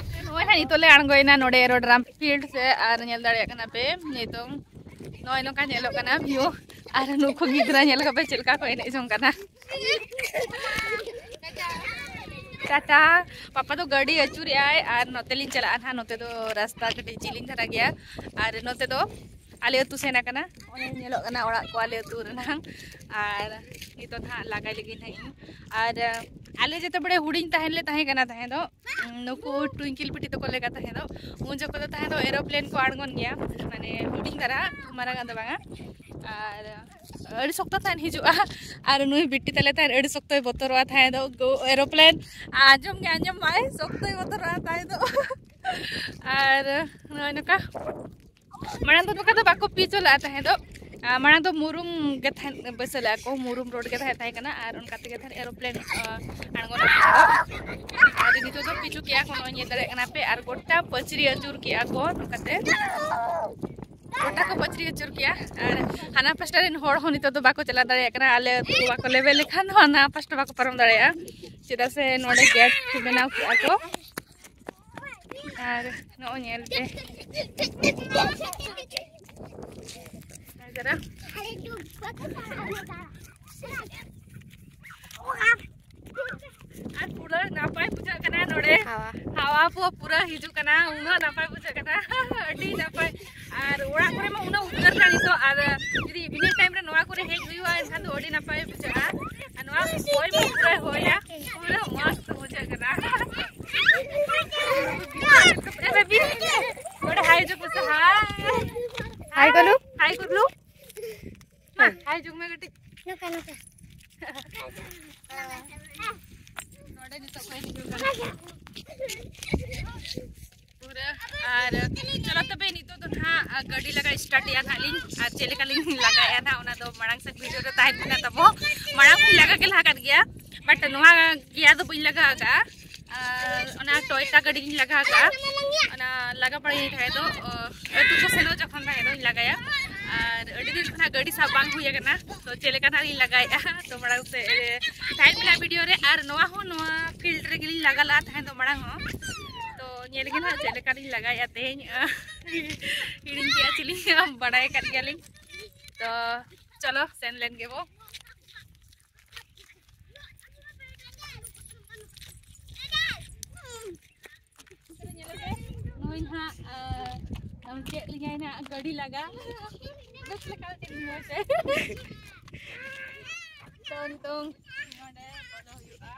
ᱱᱚᱜᱼᱚᱭ ᱦᱟᱸᱜ ᱱᱤᱛᱚᱜ ᱞᱮ ᱟᱬᱜᱚᱭᱮᱱᱟ ᱱᱚᱰᱮ ᱮᱨᱳᱰᱨᱟᱢ ᱯᱷᱤᱞᱰ ᱥᱮ᱾ ᱟᱨ ᱧᱮᱞ ᱫᱟᱲᱮᱭᱟᱜ ᱠᱟᱱᱟ ᱯᱮ ᱱᱤᱛᱚᱝ ᱱᱚᱜᱼᱚᱭ ᱱᱚᱝᱠᱟ ᱧᱮᱞᱚᱜ ᱠᱟᱱᱟ ᱵᱷᱤᱭᱩ᱾ ᱟᱨ ᱱᱩᱠᱩ ᱜᱤᱫᱽᱨᱟᱹ ᱧᱮᱞ ᱠᱚᱯᱮ ᱪᱮᱫ ᱞᱮᱠᱟ ᱠᱚ ᱮᱱᱮᱡ ᱡᱚᱝ ᱠᱟᱱᱟ᱾ ᱴᱟᱴᱟ᱾ ᱯᱟᱯᱟ ᱫᱚ ᱜᱟᱹᱰᱤ ᱟᱹᱪᱩᱨᱮᱜᱼᱟᱭ ᱟᱨ ᱱᱚᱛᱮ ᱞᱤᱧ ᱪᱟᱞᱟᱜᱼᱟ ᱱᱟᱦᱟᱜ᱾ ᱱᱚᱛᱮ ᱫᱚ ᱨᱟᱥᱛᱟ ᱠᱟᱹᱴᱤᱡ ᱡᱤᱞᱤᱧ ᱫᱷᱟᱨᱟ ᱜᱮᱭᱟ᱾ ᱟᱨ ᱱᱚᱛᱮ ᱫᱚ ᱟᱞᱮ ᱟᱹᱛᱩ ᱥᱮᱱ ᱟᱠᱟᱱᱟ᱾ ᱚᱱᱮ ᱧᱮᱞᱚᱜ ᱠᱟᱱᱟ ᱚᱲᱟᱜ ᱠᱚ ᱟᱞᱮ ᱟᱹᱛᱩ ᱨᱮᱱᱟᱜ᱾ ᱟᱨ ᱱᱤᱛᱚᱜ ᱫᱚ ᱦᱟᱸᱜ ᱞᱟᱜᱟᱭ ᱞᱟᱹᱜᱤᱫ ᱦᱟᱸᱜ ᱤᱧ᱾ ᱟᱨ ᱟᱞᱮ ᱡᱮᱛᱮ ᱵᱮᱲᱮ ᱦᱩᱰᱤᱧ ᱛᱟᱦᱮᱱ ᱞᱮ ᱛᱟᱦᱮᱸ ᱠᱟᱱᱟ ᱛᱟᱦᱮᱸ ᱫᱚ, ᱱᱩᱠᱩ ᱴᱩᱭᱤᱝᱠᱤᱞ ᱵᱤᱴᱤ ᱛᱟᱠᱚ ᱞᱮᱠᱟ ᱛᱟᱦᱮᱸ ᱫᱚ, ᱩᱱ ᱡᱚᱠᱷᱚᱱ ᱫᱚ ᱛᱟᱦᱮᱸ ᱫᱚ ᱮᱨᱳᱯᱞᱮᱱ ᱠᱚ ᱟᱬᱜᱚᱱ ᱜᱮᱭᱟ, ᱢᱟᱱᱮ ᱦᱩᱰᱤᱧ ᱫᱷᱟᱨᱟ, ᱢᱟᱨᱟᱝ ᱟᱜ ᱫᱚ ᱵᱟᱝᱟ᱾ ᱟᱨ ᱟᱹᱰᱤ ᱥᱚᱠᱛᱚ ᱛᱟᱦᱮᱱ ᱦᱤᱡᱩᱜᱼᱟ᱾ ᱟᱨ ᱱᱩᱭ ᱵᱤᱴᱤ ᱛᱟᱞᱮ ᱛᱟᱦᱮᱸ ᱟᱹᱰᱤ ᱥᱚᱠᱛᱚᱭ ᱵᱚᱛᱚᱨᱚᱜᱼᱟ ᱛᱟᱦᱮᱸ ᱫᱚ, ᱜᱳ-, ᱮᱨᱳᱯᱞᱮᱱ ᱟᱸᱡᱚᱢ ᱜᱮ ᱟᱸᱡᱚᱢ ᱢᱟᱭ, ᱥᱚᱠᱛᱚᱭ ᱵᱚᱛᱚᱨᱚᱜᱼᱟ ᱛᱟᱦᱮᱸ ᱫᱚ᱾ ᱟᱨ ᱱᱚᱜᱼᱚᱭ ᱱᱚᱝᱠᱟ ᱢᱟᱲᱟᱝ ᱫᱚ ᱱᱚᱝᱠᱟ ᱫᱚ ᱵᱟᱠᱚ ᱯᱤᱪ ᱞᱟᱜᱼᱟ ᱛᱟᱦᱮᱸ ᱫᱚ᱾ ᱟᱨ ᱢᱟᱲᱟᱝ ᱫᱚ ᱢᱩᱨᱩᱢ ᱜᱮ ᱛᱟᱦᱮᱸ, ᱵᱟᱹᱭᱥᱟᱹᱣ ᱞᱮᱫᱼᱟ ᱠᱚ, ᱢᱩᱨᱩᱢ ᱨᱳᱰ ᱜᱮ ᱛᱟᱦᱮᱸ, ᱛᱟᱦᱮᱸ ᱠᱟᱱᱟ᱾ ᱟᱨ ᱚᱱᱠᱟ ᱛᱮᱜᱮ ᱛᱟᱦᱮᱸ ᱮᱨᱳᱯᱞᱮᱱ, ᱟᱸ, ᱟᱬᱜᱚᱱᱟ ᱛᱟᱦᱮᱸ ᱫᱚ᱾ ᱟᱨ ᱱᱤᱛᱚᱜ ᱫᱚ ᱯᱤᱪᱩ ᱠᱮᱜᱼᱟ ᱠᱚ, ᱱᱚᱜᱼᱚᱭ ᱧᱮᱞ ᱫᱟᱲᱮᱭᱟᱜ ᱠᱟᱱᱟ ᱯᱮ᱾ ᱟᱨ ᱜᱚᱴᱟ ᱯᱟᱹᱪᱨᱤ ᱟᱹᱪᱩᱨ ᱠᱮᱜᱼᱟ ᱠᱚ ᱱᱚᱝᱠᱟᱛᱮ, ᱜᱚᱴᱟ ᱠᱚ ᱯᱟᱹᱪᱨᱤ ᱟᱹᱪᱩᱨ ᱠᱮᱜᱼᱟ᱾ ᱟᱨ ᱦᱟᱱᱟ ᱯᱟᱥᱴᱟ ᱨᱮᱱ ᱦᱚᱲ ᱦᱚᱸ ᱱᱤᱛᱚᱜ ᱫᱚ ᱵᱟᱠᱚ ᱪᱟᱞᱟᱣ ᱫᱟᱲᱮᱭᱟᱜ ᱠᱟᱱᱟ, ᱟᱞᱮ ᱟᱹᱛᱩ ᱵᱟᱠᱚ ᱞᱮᱵᱮᱫ ᱞᱮᱠᱷᱟᱱ ᱫᱚ ᱦᱟᱱᱟ ᱯᱟᱥᱴᱟ ᱵᱟᱠᱚ ᱯᱟᱨᱚᱢ ᱫᱟᱲᱮᱭᱟᱜᱼᱟ, ᱪᱮᱫᱟᱜ ᱥᱮ ᱱᱚᱰᱮ ᱜᱮᱴ ᱵᱮᱱᱟᱣ ᱠᱮᱜᱼᱟ ᱠᱚ᱾ ᱟᱨ ᱱᱚᱜᱼᱚᱭ ᱧᱮᱞ ᱯᱮ, ᱟᱨ ᱯᱩᱨᱟᱹ ᱱᱟᱯᱟᱭ ᱵᱩᱡᱷᱟᱹᱜ ᱠᱟᱱᱟ ᱱᱚᱰᱮ᱾ ᱦᱟᱣᱟ᱾ ᱦᱟᱣᱟ ᱠᱚ ᱯᱩᱨᱟᱹ ᱦᱤᱡᱩᱜ ᱠᱟᱱᱟ, ᱩᱱᱟᱹᱜ ᱱᱟᱯᱟᱭ ᱵᱩᱡᱷᱟᱹᱜ ᱠᱟᱱᱟ᱾ ᱟᱹᱰᱤ ᱱᱟᱯᱟᱭ᱾ ᱟᱨ ᱚᱲᱟᱜ ᱠᱚᱨᱮ ᱢᱟ ᱩᱱᱟᱹᱜ ᱩᱫᱽᱜᱟᱹᱨ ᱠᱟᱱ ᱱᱤᱛᱚᱜ, ᱟᱨ ᱡᱩᱫᱤ evening time ᱨᱮ ᱱᱚᱣᱟ ᱠᱚᱨᱮ ᱦᱮᱡ ᱦᱩᱭᱩᱜᱼᱟ, ᱮᱱᱠᱷᱟᱱ ᱫᱚ ᱟᱹᱰᱤ ᱱᱟᱯᱟᱭ ᱵᱩᱡᱷᱟᱹᱜᱼᱟ᱾ ᱟᱨ ᱱᱚᱣᱟ ᱦᱚᱭ ᱢᱟ ᱯᱩᱨᱟᱹ ᱦᱚᱭᱟ, ᱯᱩᱨᱟᱹ ᱢᱚᱥᱛ ᱵᱩᱡᱷᱟᱹᱜ ᱠᱟᱱᱟ᱾ ᱮ ᱵᱮᱵᱤ, ᱱᱚᱰᱮ hi ᱦᱚᱪᱚ ᱠᱚᱥᱮ, hi᱾ Hi ᱠᱚᱞᱩ᱾ Hi ᱠᱚᱞᱩ᱾ ᱢᱟ, hi ᱦᱚᱪᱚ ᱢᱮ ᱠᱟᱹᱴᱤᱡ᱾ ᱱᱚᱝᱠᱟ, ᱱᱚᱝᱠᱟ᱾ ᱱᱚᱰᱮ ᱱᱤᱛᱚᱜ ᱠᱚ ᱦᱤᱡᱩᱜ ᱠᱟᱱᱟ᱾ ᱯᱩᱨᱟᱹ᱾ ᱟᱨ ᱪᱚᱞᱚ ᱛᱚᱵᱮ ᱱᱤᱛᱚᱜ ᱫᱚ ᱱᱟᱦᱟᱜ ᱜᱟᱹᱰᱤ ᱞᱟᱜᱟ start ᱮᱜᱼᱟ ᱱᱟᱦᱟᱜ ᱞᱤᱧ, ᱟᱨ ᱪᱮᱫ ᱞᱮᱠᱟ ᱞᱤᱧ ᱞᱟᱜᱟᱭᱮᱜᱼᱟ ᱱᱟᱦᱟᱜ ᱚᱱᱟ ᱫᱚ ᱢᱟᱲᱟᱝ ᱥᱮᱫ video ᱨᱮ ᱛᱟᱦᱮᱱ ᱠᱟᱱᱟ ᱛᱟᱵᱚ᱾ ᱢᱟᱲᱟᱝ ᱠᱷᱚᱱ ᱞᱟᱜᱟ ᱜᱮ ᱞᱟᱜᱟ ᱠᱟᱫ ᱜᱮᱭᱟ, but ᱱᱚᱣᱟ ᱜᱮᱭᱟ ᱫᱚ ᱵᱟᱹᱧ ᱞᱟᱜᱟ ᱟᱠᱟᱫᱼᱟ᱾ ᱟᱨ ᱚᱱᱟ Toyota ᱜᱟᱹᱰᱤ ᱜᱤᱧ ᱞᱟᱜᱟ ᱟᱠᱟᱫᱼᱟ, ᱚᱱᱟ ᱞᱟᱜᱟ ᱵᱟᱲᱟᱭᱟᱹᱧ ᱛᱟᱦᱮᱸ ᱫᱚ, ᱟᱹᱛᱩ ᱠᱚ ᱥᱮᱱᱚᱜ ᱡᱚᱠᱷᱚᱱ ᱛᱟᱦᱮᱸ ᱫᱚᱧ ᱞᱟᱜᱟᱭᱟ᱾ ᱟᱨ ᱟᱹᱰᱤ ᱫᱤᱱ ᱠᱷᱚᱱᱟᱜ ᱜᱟᱹᱰᱤ ᱥᱟᱵ ᱵᱟᱝ ᱦᱩᱭ ᱟᱠᱟᱱᱟ, ᱛᱚ ᱪᱮᱫ ᱞᱮᱠᱟ ᱱᱟᱦᱟᱜ ᱞᱤᱧ ᱞᱟᱜᱟᱭᱮᱜᱼᱟ, ᱛᱚ ᱢᱟᱲᱟᱝ ᱥᱮᱫ ᱛᱟᱦᱮᱱ ᱠᱟᱱᱟ video ᱨᱮ᱾ ᱟᱨ ᱱᱚᱣᱟ ᱦᱚᱸ ᱱᱚᱣᱟ field ᱨᱮᱜᱮ ᱞᱤᱧ ᱞᱟᱜᱟ ᱞᱟᱜᱼᱟ ᱛᱟᱦᱮᱸ ᱫᱚ ᱢᱟᱲᱟᱝ ᱦᱚᱸ, ᱛᱚ ᱧᱮᱞ ᱜᱮ ᱱᱟᱦᱟᱜ ᱪᱮᱫ ᱞᱮᱠᱟ ᱞᱤᱧ ᱞᱟᱜᱟᱭᱮᱜᱼᱟ ᱛᱮᱦᱮᱧ᱾ ᱦᱤᱲᱤᱧ ᱠᱮᱜᱼᱟ ᱪᱮᱞᱤᱧ, ᱵᱟᱲᱟᱭ ᱟᱠᱟᱫ ᱜᱮᱭᱟᱞᱤᱧ᱾ ᱛᱚ ᱪᱚᱞᱚ ᱥᱮᱱ ᱞᱮᱱ ᱜᱮᱵᱚ᱾ ᱱᱩᱭ ᱱᱟᱦᱟᱜ, ᱟᱨ ᱪᱮᱫ ᱞᱮᱠᱟᱭ ᱱᱟᱜ ᱜᱟᱹᱰᱤ ᱞᱟᱜᱟ᱾ ᱵᱮᱥ ᱞᱮᱠᱟ ᱪᱮᱫ ᱢᱚᱡᱽ ᱛᱮ᱾ ᱛᱚ, ᱱᱤᱛᱚᱝ ᱱᱚᱰᱮ ᱵᱚᱞᱚ ᱦᱩᱭᱩᱜᱼᱟ᱾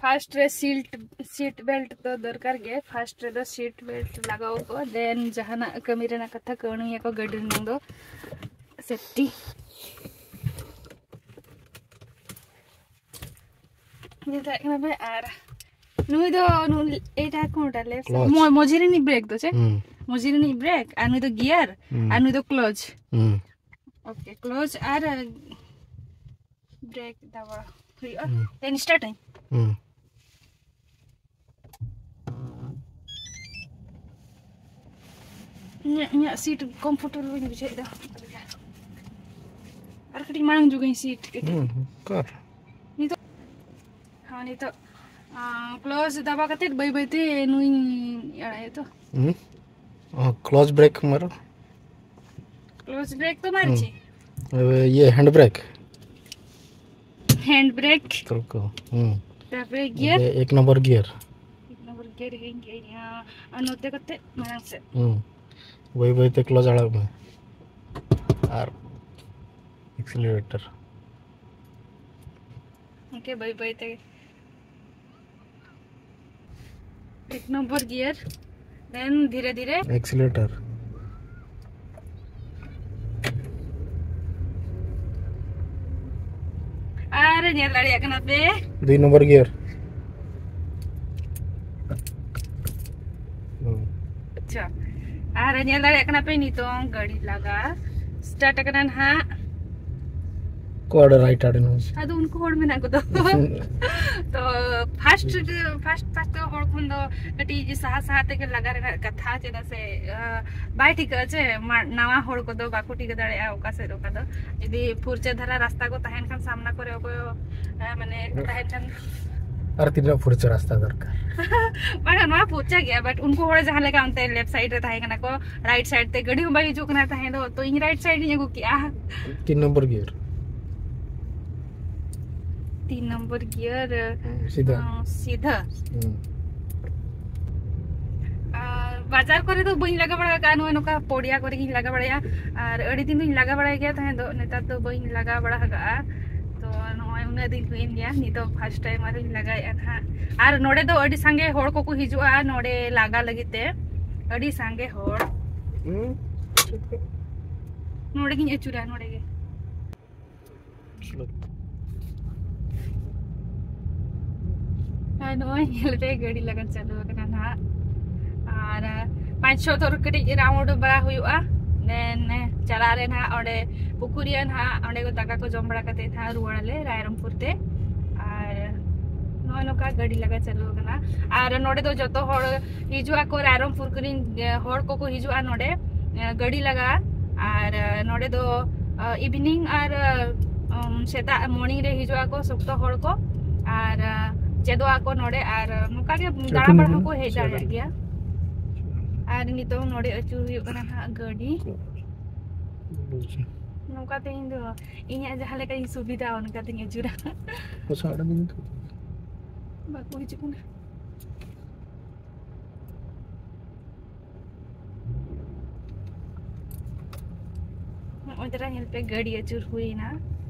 ᱯᱷᱟᱥᱴ ᱨᱮ ᱥᱤᱞᱴ, ᱥᱤᱴ ᱵᱮᱞᱴ ᱫᱚ ᱫᱚᱨᱠᱟᱨ ᱜᱮ᱾ ᱯᱷᱟᱥᱴ ᱨᱮᱫᱚ ᱥᱤᱴ ᱵᱮᱞᱴ ᱞᱟᱜᱟᱣ ᱠᱚ, ᱫᱮᱱ ᱡᱟᱦᱟᱱᱟᱜ ᱠᱟᱹᱢᱤ ᱨᱮᱱᱟᱜ ᱠᱟᱛᱷᱟ ᱠᱟᱹᱣᱱᱤᱭᱟᱠᱚ ᱜᱟᱹᱰᱤ ᱨᱮᱱᱟᱜ ᱫᱚ ᱥᱮᱯᱴᱤ᱾ ᱱᱤᱛᱟᱜ ᱠᱟᱱᱟ ᱯᱮ ᱟᱨ ᱱᱩᱭ ᱫᱚ ᱱᱩᱭ ᱮᱴᱟ ᱠᱚᱱᱴᱟ ᱞᱮᱯᱷᱴ ᱠᱞᱚᱪ᱾ ᱢᱚ-, ᱢᱚᱡᱷᱤ ᱨᱤᱱᱤᱡ ᱵᱨᱮᱠ ᱫᱚ ᱪᱮ? ᱦᱩᱸ᱾ ᱢᱚᱡᱷᱤ ᱨᱤᱱᱤᱡ ᱵᱨᱮᱠ ᱟᱨ ᱱᱩᱭ ᱫᱚ ᱜᱤᱭᱟᱨ ᱦᱩᱸ᱾ ᱟᱨ ᱱᱩᱭ ᱫᱚ ᱠᱞᱚᱪ᱾ ᱦᱩᱸ᱾ ᱳᱠᱮ, ᱠᱞᱚᱪ ᱟᱨ ᱵᱨᱮᱠ ᱫᱟᱵᱟ ᱦᱩᱭᱩᱜᱼᱟ᱾ ᱦᱩᱸ᱾ ᱫᱮᱱ ᱥᱴᱟᱨᱴ ᱟᱹᱧ᱾ ᱦᱩᱸ᱾ ᱤᱧᱟᱹᱜ, ᱤᱧᱟᱹᱜ ᱥᱤᱴ ᱠᱚᱢᱯᱷᱚᱨᱴᱮᱵᱚᱞ ᱵᱟᱹᱧ ᱵᱩᱡᱷᱟᱹᱣᱮᱫᱟ᱾ ᱟᱨ ᱠᱟᱹᱴᱤᱡ ᱢᱟᱲᱟᱝ ᱡᱩᱜᱟᱹᱧ ᱥᱤᱴ ᱠᱟᱹᱴᱤᱡ᱾ ᱦᱩᱸ, ᱦᱩᱸ, ᱚᱠᱟᱨᱮ? ᱱᱤᱛᱚᱜ, ᱦᱮᱸ, ᱱᱤᱛᱚᱜ, ᱟᱸ, ᱠᱞᱚᱪ ᱫᱟᱵᱟ ᱠᱟᱛᱮᱫ ᱵᱟᱹᱭ ᱵᱟᱹᱭᱛᱮ ᱱᱩᱭᱤᱧ ᱟᱲᱟᱜ ᱮᱫ ᱫᱚ᱾ ᱦᱩᱸ? ᱚ, ᱠᱞᱚᱪ ᱵᱨᱮᱠ ᱢᱟᱨᱚ᱾ ᱠᱞᱚᱪ ᱵᱨᱮᱠ ᱛᱚ ᱢᱟᱨᱪᱤ᱾ ᱦᱩᱸ᱾ ᱤᱭᱟᱹ, ᱦᱮᱱᱰ ᱵᱨᱮᱠ᱾ Hand brake. ᱛᱚᱞ ᱠᱚ᱾ ᱦᱩᱸ᱾ ᱛᱟᱨᱯᱚᱨᱮ ᱜᱤᱭᱟᱨ᱾ ᱤᱭᱟᱹ, ᱮᱠ ᱱᱚᱢᱵᱚᱨ ᱜᱤᱭᱟᱨ᱾ ᱮᱠ ᱱᱚᱢᱵᱚᱨ ᱜᱤᱭᱟᱨ ᱦᱤᱲᱤᱧ ᱠᱮᱫ ᱟᱹᱧ᱾ ᱟᱨ ᱱᱚᱛᱮ ᱠᱟᱛᱮ ᱢᱟᱲᱟᱝ ᱥᱮᱫ᱾ ᱦᱩᱸ᱾ ᱵᱟᱹᱭ ᱵᱟᱹᱭ ᱛᱮ ᱠᱞᱚᱪ ᱟᱲᱟᱜ ᱢᱮ᱾ ᱟᱨ ᱮᱠᱥᱤᱞᱟᱨᱮᱴᱚᱨ᱾ ᱳᱠᱮ, ᱵᱟᱹᱭ ᱵᱟᱹᱭ ᱛᱮ᱾ ᱮᱠ ᱱᱚᱢᱵᱚᱨ ᱜᱤᱭᱟᱨ, ᱫᱮᱱ ᱫᱷᱤᱨᱮ ᱫᱷᱤᱨᱮ᱾ ᱮᱠᱥᱤᱞᱮᱴᱟᱨ᱾ ᱟᱨ ᱧᱮᱞ ᱫᱟᱲᱮᱭᱟᱜ ᱠᱟᱱᱟ ᱯᱮ᱾ ᱫᱩᱭ ᱱᱚᱢᱵᱚᱨ ᱜᱤᱭᱟᱨ᱾ ᱦᱩᱸ᱾ ᱟᱪᱪᱷᱟ, ᱟᱨ ᱧᱮᱞ ᱫᱟᱲᱮᱭᱟᱜ ᱠᱟᱱᱟ ᱯᱮ ᱱᱤᱛᱚᱝ ᱜᱟᱹᱰᱤ ᱞᱟᱜᱟ ᱥᱴᱟᱨᱴ ᱟᱠᱟᱱᱟ ᱱᱟᱦᱟᱜ᱾ ᱚᱠᱚᱭ ᱨᱟᱭᱤᱴ ᱟᱲᱮ ᱱᱚᱣᱟ? ᱟᱫᱚ ᱩᱱᱠᱩ ᱦᱚᱲ ᱢᱮᱱᱟᱜ ᱠᱚᱫᱚ᱾ ᱛᱚ ᱯᱷᱟᱥᱴ, ᱯᱷᱟᱥᱴ ᱯᱷᱟᱥᱴ ᱫᱚ ᱦᱚᱲ ᱠᱷᱚᱱ ᱫᱚ ᱠᱟᱹᱴᱤᱡ ᱥᱟᱦᱟ ᱥᱟᱦᱟ ᱛᱮᱜᱮ ᱞᱟᱜᱟ ᱨᱮᱱᱟᱜ ᱠᱟᱛᱷᱟ, ᱪᱮᱫᱟᱜ ᱥᱮ, ᱟᱸ, ᱵᱟᱭ ᱴᱷᱤᱠᱟᱹᱜᱼᱟ ᱪᱮ, ᱢᱟ-, ᱱᱟᱣᱟ ᱦᱚᱲ ᱠᱚᱫᱚ ᱵᱟᱠᱚ ᱴᱷᱤᱠᱟᱹ ᱫᱟᱲᱮᱭᱟᱜᱼᱟ ᱚᱠᱟ ᱥᱮᱫ ᱚᱠᱟ ᱫᱚ᱾ ᱡᱩᱫᱤ ᱯᱷᱩᱨᱪᱟᱹ ᱫᱷᱟᱨᱟ ᱨᱟᱥᱛᱟ ᱠᱚ ᱛᱟᱦᱮᱱ ᱠᱷᱟᱱ, ᱥᱟᱢᱱᱟ ᱠᱚᱨᱮ ᱚᱠᱚᱭ, ᱟᱸ, ᱢᱟᱱᱮ ᱠᱚ ᱛᱟᱦᱮᱱ ᱠᱷᱟᱱ᱾ ᱟᱨ ᱛᱤᱱᱟᱹᱜ ᱯᱷᱩᱨᱪᱟᱹ ᱨᱟᱥᱛᱟ ᱫᱚᱨᱠᱟᱨ? ᱵᱟᱝᱟ, ᱱᱚᱣᱟ ᱯᱷᱩᱨᱪᱟᱹ ᱜᱮᱭᱟ, but ᱩᱱᱠᱩ ᱦᱚᱲ ᱡᱟᱦᱟᱸ ᱞᱮᱠᱟ ᱚᱱᱛᱮ ᱞᱮᱯᱷᱴ ᱥᱟᱭᱤᱰ ᱨᱮ ᱛᱟᱦᱮᱸ ᱠᱟᱱᱟ ᱠᱚ, ᱨᱟᱭᱤᱴ ᱥᱟᱭᱤᱰ ᱛᱮ ᱜᱟᱹᱰᱤ ᱦᱚᱸ ᱵᱟᱭ ᱦᱤᱡᱩᱜ ᱠᱟᱱᱟ ᱛᱟᱦᱮᱸ ᱫᱚ, ᱛᱚ ᱤᱧ ᱨᱟᱭᱤᱴ ᱥᱟᱭᱤᱰ ᱤᱧ ᱟᱹᱜᱩ ᱠᱮᱜᱼᱟ᱾ ᱛᱤᱱ ᱱᱚᱢᱵᱚᱨ ᱜᱤᱭᱟᱨ᱾ ᱛᱤᱱ ᱱᱚᱢᱵᱚᱨ ᱜᱤᱭᱟᱨ᱾ ᱦᱩᱸ, ᱥᱤᱫᱷᱟ᱾ ᱦᱚᱸ, ᱥᱤᱫᱷᱟ᱾ ᱦᱩᱸ᱾ ᱟᱨ ᱵᱟᱡᱟᱨ ᱠᱚᱨᱮ ᱫᱚ ᱵᱟᱹᱧ ᱞᱟᱜᱟ ᱵᱟᱲᱟ ᱟᱠᱟᱫᱼᱟ, ᱱᱚᱜᱼᱚᱭ ᱱᱚᱝᱠᱟ ᱯᱚᱲᱤᱭᱟ ᱠᱚᱨᱮ ᱜᱤᱧ ᱞᱟᱜᱟ ᱵᱟᱲᱟᱭᱟ᱾ ᱟᱨ ᱟᱹᱰᱤ ᱫᱤᱱ ᱫᱚᱧ ᱞᱟᱜᱟ ᱵᱟᱲᱟᱭ ᱜᱮᱭᱟ ᱛᱟᱦᱮᱸ ᱫᱚ, ᱱᱮᱛᱟᱨ ᱫᱚ ᱵᱟᱹᱧ ᱞᱟᱜᱟ ᱵᱟᱲᱟ ᱟᱠᱟᱫᱼᱟ᱾ ᱛᱚ ᱱᱚᱜᱼᱚᱭ ᱩᱱᱟᱹᱜ ᱫᱤᱱ ᱦᱩᱭᱮᱱ ᱜᱮᱭᱟ, ᱱᱤᱛᱚᱜ first time ᱟᱨᱦᱚᱸᱧ ᱞᱟᱜᱟᱭᱮᱫᱼᱟ ᱱᱟᱦᱟᱜ᱾ ᱟᱨ ᱱᱚᱰᱮ ᱫᱚ ᱟᱹᱰᱤ ᱥᱟᱸᱜᱮ ᱦᱚᱲ ᱠᱚᱠᱚ ᱦᱤᱡᱩᱜᱼᱟ ᱱᱚᱰᱮ ᱞᱟᱜᱟ ᱞᱟᱹᱜᱤᱫ ᱛᱮ, ᱟᱹᱰᱤ ᱥᱟᱸᱜᱮ ᱦᱚᱲ᱾ ᱦᱩᱸ᱾ ᱱᱚᱰᱮ ᱜᱤᱧ ᱟᱹᱪᱩᱨᱟ, ᱱᱚᱰᱮ ᱜᱮ᱾ ᱟᱨ ᱱᱚᱜᱼᱚᱭ ᱧᱮᱞ ᱯᱮ, ᱜᱟᱹᱰᱤ ᱞᱟᱜᱟ ᱪᱟᱹᱞᱩ ᱟᱠᱟᱱᱟ ᱱᱟᱦᱟᱜ᱾ ᱟᱨ ᱯᱟᱸᱪ ᱪᱷᱚ ᱛᱷᱚᱨ ᱠᱟᱹᱴᱤᱡ round ᱵᱟᱲᱟ ᱦᱩᱭᱩᱜᱼᱟ, then ᱪᱟᱞᱟᱜ ᱟᱞᱮ ᱱᱟᱦᱟᱜ ᱚᱸᱰᱮ ᱯᱩᱠᱷᱩᱨᱤᱭᱟ ᱱᱟᱦᱟᱜ, ᱚᱸᱰᱮ ᱠᱚ ᱫᱟᱠᱟ ᱠᱚ ᱡᱚᱢ ᱵᱟᱲᱟ ᱠᱟᱛᱮ ᱱᱟᱦᱟᱜ ᱨᱩᱣᱟᱹᱲ ᱟᱞᱮ ᱨᱟᱭᱨᱚᱝᱯᱩᱨ ᱛᱮ᱾ ᱟᱨ ᱱᱚᱜᱼᱚᱭ ᱱᱚᱝᱠᱟ ᱜᱟᱹᱰᱤ ᱞᱟᱜᱟ ᱪᱟᱹᱞᱩ ᱟᱠᱟᱱᱟ᱾ ᱟᱨ ᱱᱚᱰᱮ ᱫᱚ ᱡᱚᱛᱚ ᱦᱚᱲ ᱦᱤᱡᱩᱜ ᱟᱠᱚ, ᱨᱟᱭᱨᱚᱝᱯᱩᱨ ᱠᱚᱨᱮᱱ, ᱮ, ᱦᱚᱲ ᱠᱚᱠᱚ ᱦᱤᱡᱩᱜᱼᱟ ᱱᱚᱰᱮ, ᱮ, ᱜᱟᱹᱰᱤ ᱞᱟᱜᱟ᱾ ᱟᱨ, ᱮ, ᱱᱚᱰᱮ ᱫᱚ, ᱮ, evening ᱟᱨ, ᱮ, ᱩᱢ, ᱥᱮᱛᱟᱜ morning ᱨᱮ ᱦᱤᱡᱩᱜ ᱟᱠᱚ ᱥᱚᱠᱛᱚ ᱦᱚᱲ ᱠᱚ, ᱟᱨ, ᱮ, ᱪᱮᱫᱚᱜ ᱟᱠᱚ ᱱᱚᱰᱮ, ᱟᱨ ᱱᱚᱝᱠᱟ ᱜᱮ ᱫᱟᱬᱟ ᱵᱟᱲᱟ ᱦᱚᱸᱠᱚ ᱦᱮᱡ ᱫᱟᱲᱮᱭᱟᱜ ᱜᱮᱭᱟ᱾ ᱟᱨ ᱱᱤᱛᱚᱝ ᱱᱚᱰᱮ ᱟᱹᱪᱩᱨ ᱦᱩᱭᱩᱜ ᱠᱟᱱᱟ ᱱᱟᱦᱟᱜ ᱜᱟᱹᱰᱤ᱾ ᱱᱚᱝᱠᱟ ᱛᱮ ᱤᱧ ᱫᱚ ᱤᱧᱟᱹᱜ ᱡᱟᱦᱟᱸ ᱞᱮᱠᱟᱧ ᱥᱩᱵᱤᱫᱷᱟ, ᱚᱱᱠᱟ ᱛᱮᱧ ᱟᱹᱪᱩᱨᱟ᱾ ᱵᱟᱠᱚ ᱦᱤᱡᱩᱜ ᱠᱟᱱᱟ᱾ ᱱᱚᱜᱼᱚᱭ ᱛᱟᱨᱟ ᱧᱮᱞ ᱯᱮ, ᱜᱟᱹᱰᱤ ᱟᱹᱪᱩᱨ ᱦᱩᱭᱱᱟ᱾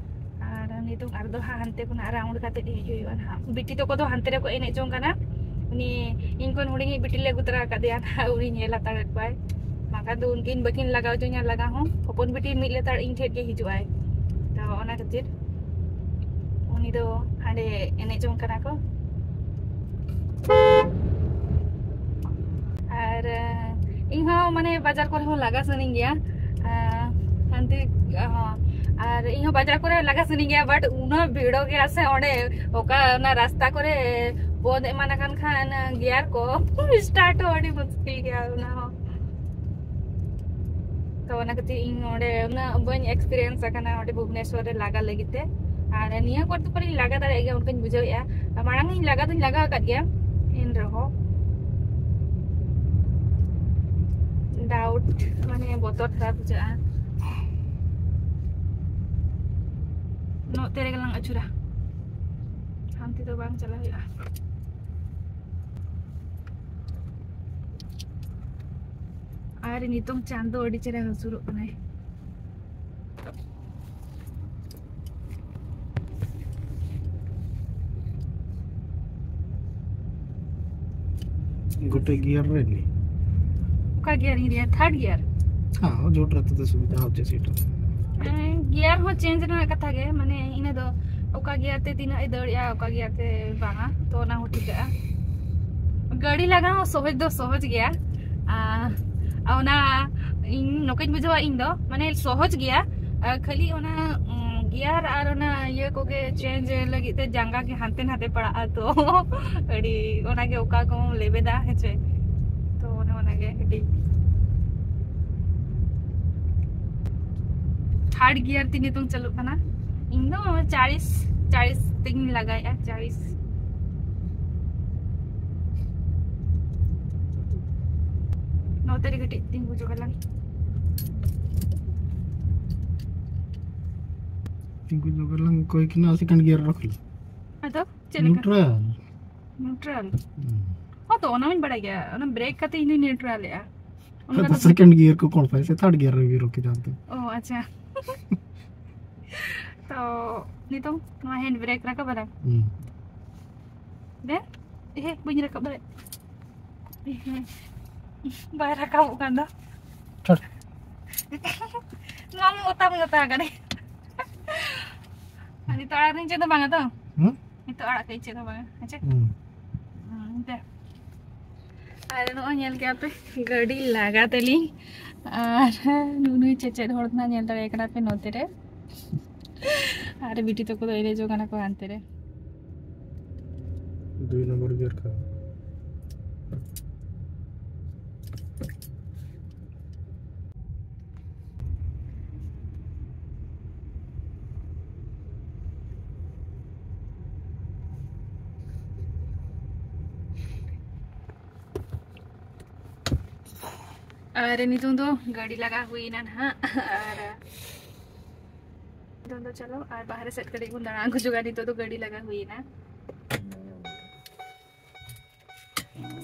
ᱟᱨ ᱱᱤᱛᱚᱝ ᱟᱨ ᱫᱚ ᱦᱟᱸᱜ ᱦᱟᱱᱛᱮ ᱠᱷᱚᱱᱟᱜ round ᱠᱟᱛᱮ ᱦᱮᱡ ᱦᱩᱭᱩᱜᱼᱟ ᱱᱟᱦᱟᱜ᱾ ᱵᱤᱴᱤ ᱛᱟᱠᱚ ᱫᱚ ᱦᱟᱱᱛᱮ ᱨᱮᱠᱚ ᱮᱱᱮᱡ ᱡᱚᱝ ᱠᱟᱱᱟ᱾ ᱩᱱᱤ ᱤᱧ ᱠᱷᱚᱱ ᱦᱩᱰᱤᱧᱤᱡ ᱵᱤᱴᱤ ᱞᱮ ᱟᱹᱜᱩ ᱛᱚᱨᱟ ᱟᱠᱟᱫᱮᱭᱟ ᱱᱟᱦᱟᱜ, ᱩᱱᱤ ᱧᱮᱞ ᱦᱟᱛᱟᱲᱮᱫ ᱠᱚᱣᱟᱭ᱾ ᱵᱟᱠᱷᱟᱱ ᱫᱚ ᱩᱱᱠᱤᱱ ᱵᱟᱹᱠᱤᱱ ᱞᱟᱜᱟᱣ ᱦᱚᱪᱚᱧᱟ ᱞᱟᱜᱟ ᱦᱚᱸ᱾ ᱦᱚᱯᱚᱱ ᱵᱤᱴᱤ ᱢᱤᱫ ᱞᱮᱛᱟᱲ ᱤᱧ ᱴᱷᱮᱱ ᱜᱮ ᱦᱤᱡᱩᱜ ᱟᱭ᱾ ᱛᱚ ᱚᱱᱟ ᱠᱷᱟᱹᱛᱤᱨ ᱩᱱᱤ ᱫᱚ ᱦᱟᱸᱰᱮ ᱮᱱᱮᱡ ᱡᱚᱝ ᱠᱟᱱᱟ ᱠᱚ᱾ ᱟᱨ, ᱮ, ᱤᱧ ᱦᱚᱸ ᱢᱟᱱᱮ ᱵᱟᱡᱟᱨ ᱠᱚᱨᱮ ᱦᱚᱸ ᱞᱟᱜᱟ ᱥᱟᱱᱟᱧ ᱜᱮᱭᱟ᱾ ᱮ, ᱦᱟᱱᱛᱮ, ᱦᱚᱸ, ᱟᱨ ᱤᱧ ᱦᱚᱸ ᱵᱟᱡᱟᱨ ᱠᱚᱨᱮ ᱞᱟᱜᱟ ᱥᱟᱱᱟᱧ ᱜᱮᱭᱟ, but ᱩᱱᱟᱹᱜ ᱵᱷᱤᱲᱚᱜ ᱜᱮᱭᱟ ᱥᱮ ᱚᱸᱰᱮ, ᱚᱠᱟ ᱚᱱᱟ ᱨᱟᱥᱛᱟ ᱠᱚᱨᱮ ᱵᱚᱱᱫ ᱮᱢᱟᱱ ᱟᱠᱟᱱ ᱠᱷᱟᱱ gear ᱠᱚ start ᱦᱚᱸ ᱟᱹᱰᱤ ᱢᱩᱥᱠᱤᱞ ᱜᱮᱭᱟ ᱚᱱᱟ ᱦᱚᱸ᱾ ᱛᱚ ᱚᱱᱟ ᱠᱷᱟᱹᱛᱤᱨ ᱤᱧ ᱚᱸᱰᱮ ᱩᱱᱟᱹᱜ ᱵᱟᱹᱧ experience ᱟᱠᱟᱱᱟ ᱚᱸᱰᱮ ᱵᱷᱩᱵᱽᱱᱮᱥᱣᱚᱨ ᱨᱮ ᱞᱟᱜᱟ ᱞᱟᱹᱜᱤᱫ ᱛᱮ᱾ ᱟᱨ ᱱᱤᱭᱟᱹ ᱠᱚᱨᱮ ᱫᱚ ᱯᱟᱞᱮᱧ ᱞᱟᱜᱟ ᱫᱟᱲᱮᱭᱟᱜ ᱜᱮᱭᱟ ᱚᱱᱠᱟᱧ ᱵᱩᱡᱷᱟᱹᱣᱮᱫᱼᱟ᱾ ᱢᱟᱲᱟᱝ ᱤᱧ ᱞᱟᱜᱟ ᱫᱚᱧ ᱞᱟᱜᱟ ᱟᱠᱟᱫ ᱜᱮᱭᱟ, ᱮᱱ ᱨᱮᱦᱚᱸ doubt, ᱢᱟᱱᱮ ᱵᱚᱛᱚᱨ ᱫᱷᱟᱨᱟ ᱵᱩᱡᱷᱟᱹᱜᱼᱟ᱾ ᱱᱚᱛᱮ ᱨᱮᱜᱮ ᱞᱟᱝ ᱟᱹᱪᱩᱨᱟ᱾ ᱚᱱᱛᱮ ᱫᱚ ᱵᱟᱝ ᱪᱟᱞᱟᱜ ᱦᱩᱭᱩᱜᱼᱟ᱾ ᱟᱨ ᱱᱤᱛᱚᱝ ᱪᱟᱸᱫᱚ ᱟᱹᱰᱤ ᱪᱮᱦᱨᱟ ᱦᱟᱹᱥᱩᱨᱚᱜ ᱠᱟᱱᱟᱭ᱾ ᱜᱚᱴᱮ ᱜᱤᱭᱟᱨ ᱨᱮ ᱱᱤ᱾ ᱚᱠᱟ ᱜᱤᱭᱟᱨ ᱤᱧ ᱨᱮᱭᱟ? Third gear. ᱦᱮᱸ, ᱡᱳᱴ ᱨᱮ ᱛᱮ ᱥᱩᱵᱤᱫᱷᱟ ᱦᱚᱪᱪᱷᱮ ᱥᱤᱴ᱾ ᱜᱤᱭᱟᱨ ᱦᱚᱸ ᱪᱮᱧᱡᱽ ᱨᱮᱱᱟᱜ ᱠᱟᱛᱷᱟ ᱜᱮ, ᱢᱟᱱᱮ ᱤᱱᱟᱹ ᱫᱚ ᱚᱠᱟ ᱜᱤᱭᱟᱨ ᱛᱮ ᱛᱤᱱᱟᱹᱜ ᱮ ᱫᱟᱹᱲᱮᱜᱼᱟ, ᱚᱠᱟ ᱜᱤᱭᱟᱨ ᱛᱮ ᱵᱟᱝᱟ, ᱛᱚ ᱚᱱᱟ ᱦᱚᱸ ᱴᱷᱤᱠᱟᱹᱜᱼᱟ᱾ ᱜᱟᱹᱰᱤ ᱞᱟᱜᱟ ᱦᱚᱸ ᱥᱚᱦᱚᱡᱽ ᱫᱚ ᱥᱚᱦᱚᱡᱽ ᱜᱮᱭᱟ᱾ ᱟᱨ ᱚᱱᱟ ᱤᱧ ᱱᱚᱝᱠᱟᱧ ᱵᱩᱡᱷᱟᱹᱣᱟ, ᱤᱧ ᱫᱚ ᱢᱟᱱᱮ ᱥᱚᱦᱚᱡᱽ ᱜᱮᱭᱟ᱾ ᱟᱨ ᱠᱷᱟᱹᱞᱤ ᱚᱱᱟ, ᱩᱸ, ᱜᱤᱭᱟᱨ ᱟᱨ ᱚᱱᱟ ᱤᱭᱟᱹ ᱠᱚᱜᱮ ᱪᱮᱧᱡᱽ ᱞᱟᱹᱜᱤᱫ ᱛᱮ ᱡᱟᱸᱜᱟ ᱜᱮ ᱦᱟᱱᱛᱮ ᱱᱟᱛᱮ ᱯᱟᱲᱟᱜᱼᱟ, ᱛᱚ ᱟᱹᱰᱤ ᱚᱱᱟᱜᱮ ᱚᱠᱟ ᱠᱚᱢ ᱞᱮᱵᱮᱫᱟ, ᱦᱮᱸ ᱪᱮ? ᱛᱚ ᱚᱱᱮ ᱚᱱᱟᱜᱮ ᱠᱟᱹᱴᱤᱡ ᱛᱷᱟᱨᱰ ᱜᱤᱭᱟᱨ ᱛᱮ ᱱᱤᱛᱚᱝ ᱪᱟᱹᱞᱩᱜ ᱠᱟᱱᱟ᱾ ᱤᱧ ᱫᱚ ᱪᱟᱞᱤᱥ, ᱪᱟᱞᱤᱥ ᱛᱮᱜᱤᱧ ᱞᱟᱜᱟᱭᱮᱫᱼᱟ, ᱪᱟᱞᱤᱥ᱾ ᱱᱚᱛᱮ ᱨᱮ ᱠᱟᱹᱴᱤᱡ ᱛᱤᱸᱜᱩ ᱡᱚᱜᱟᱞᱟᱝ᱾ ᱛᱤᱸᱜᱩ ᱡᱚᱜᱟᱞᱟᱝ ᱠᱚᱭ ᱠᱤᱱᱟ ᱥᱮᱠᱮᱱᱰ ᱜᱤᱭᱟᱨ ᱨᱚᱠᱷ ᱞᱮ᱾ ᱟᱫᱚ ᱪᱮᱫ ᱞᱮᱠᱟ? ᱱᱤᱭᱩᱴᱨᱟᱞ᱾ ᱱᱤᱭᱩᱴᱨᱟᱞ? ᱦᱩᱸ᱾ ᱦᱚᱸ, ᱛᱚ ᱚᱱᱟ ᱢᱟᱧ ᱵᱟᱲᱟᱭ ᱜᱮᱭᱟ, ᱚᱱᱟ ᱵᱨᱮᱠ ᱠᱟᱛᱮ ᱤᱧ ᱫᱩᱧ ᱱᱤᱭᱩᱴᱨᱟᱞᱮᱜᱼᱟ᱾ ᱚᱱᱠᱟ ᱟᱫᱚ ᱫᱚ ᱥᱮᱠᱮᱱᱰ ᱜᱤᱭᱟᱨ ᱠᱚ ᱠᱚᱞ ᱯᱟᱭ ᱥᱮ ᱛᱷᱟᱨᱰ ᱜᱤᱭᱟᱨ ᱨᱮ ᱨᱚᱠᱷ ᱠᱮᱫᱟ ᱛᱚ᱾ ᱚ, ᱟᱪᱪᱷᱟ᱾ ᱛᱚ ᱱᱤᱛᱚᱝ ᱱᱚᱣᱟ ᱦᱮᱱᱰ ᱵᱨᱮᱠ ᱨᱟᱠᱟᱵ ᱟᱞᱟᱝ᱾ ᱦᱩᱸ᱾ ᱫᱮ, ᱮᱦᱮ, ᱵᱟᱹᱧ ᱨᱟᱠᱟᱵ ᱫᱟᱲᱮᱭᱟᱜ᱾ ᱮᱦᱮ, ᱵᱟᱭ ᱨᱟᱠᱟᱵᱚᱜ ᱠᱟᱱ ᱫᱚ᱾ ᱪᱷᱚᱴ᱾ ᱱᱚᱣᱟ ᱢᱟ ᱚᱛᱟ ᱢᱟ ᱚᱛᱟ ᱟᱠᱟᱱᱟ᱾ ᱟᱨ ᱱᱤᱛᱚᱜ ᱟᱲᱟᱜ ᱫᱚᱧ ᱪᱮᱫ ᱦᱚᱸ ᱵᱟᱝᱟ ᱛᱚ? ᱦᱩᱸ? ᱱᱤᱛᱚᱜ ᱟᱲᱟᱜ ᱠᱟᱹᱧ ᱪᱮᱫ ᱦᱚᱸ ᱵᱟᱝᱟ, ᱦᱮᱸ ᱪᱮ? ᱦᱩᱸ᱾ ᱦᱩᱸ, ᱫᱮ᱾ ᱟᱨ ᱱᱚᱜᱼᱚᱭ ᱧᱮᱞ ᱠᱮᱜᱼᱟ ᱯᱮ, ᱜᱟᱹᱰᱤ ᱞᱟᱜᱟ ᱛᱟᱹᱞᱤᱧ᱾ ᱟᱨ ᱱᱩᱜᱼᱩ ᱱᱩᱭ ᱪᱮᱪᱮᱫ ᱦᱚᱲ ᱫᱚ ᱱᱟᱜ ᱧᱮᱞ ᱫᱟᱲᱮᱭᱟᱭ ᱠᱟᱱᱟ ᱯᱮ ᱱᱚᱛᱮ ᱨᱮ᱾ ᱟᱨ ᱵᱤᱴᱤ ᱛᱟᱠᱚ ᱫᱚ ᱮᱱᱮᱡᱚᱜ ᱠᱟᱱᱟ ᱠᱚ ᱦᱟᱱᱛᱮ ᱨᱮ᱾ ᱫᱩᱭ ᱱᱚᱢᱵᱚᱨ ᱜᱤᱭᱟᱨ ᱠᱷᱟᱱ᱾ ᱟᱨ ᱱᱤᱛᱚᱝ ᱫᱚ ᱜᱟᱹᱰᱤ ᱞᱟᱜᱟ ᱦᱩᱭᱱᱟ ᱱᱟᱦᱟᱜ, ᱟᱨ ᱱᱤᱛᱚᱝ ᱫᱚ ᱪᱚᱞᱚ ᱟᱨ ᱵᱟᱦᱨᱮ ᱥᱮᱫ ᱠᱟᱹᱴᱤᱡ ᱵᱚᱱ ᱫᱟᱬᱟ ᱟᱹᱜᱩ ᱧᱚᱜᱟ᱾ ᱱᱤᱛᱚᱜ ᱫᱚ ᱜᱟᱹᱰᱤ ᱞᱟᱜᱟ ᱦᱩᱭᱱᱟ᱾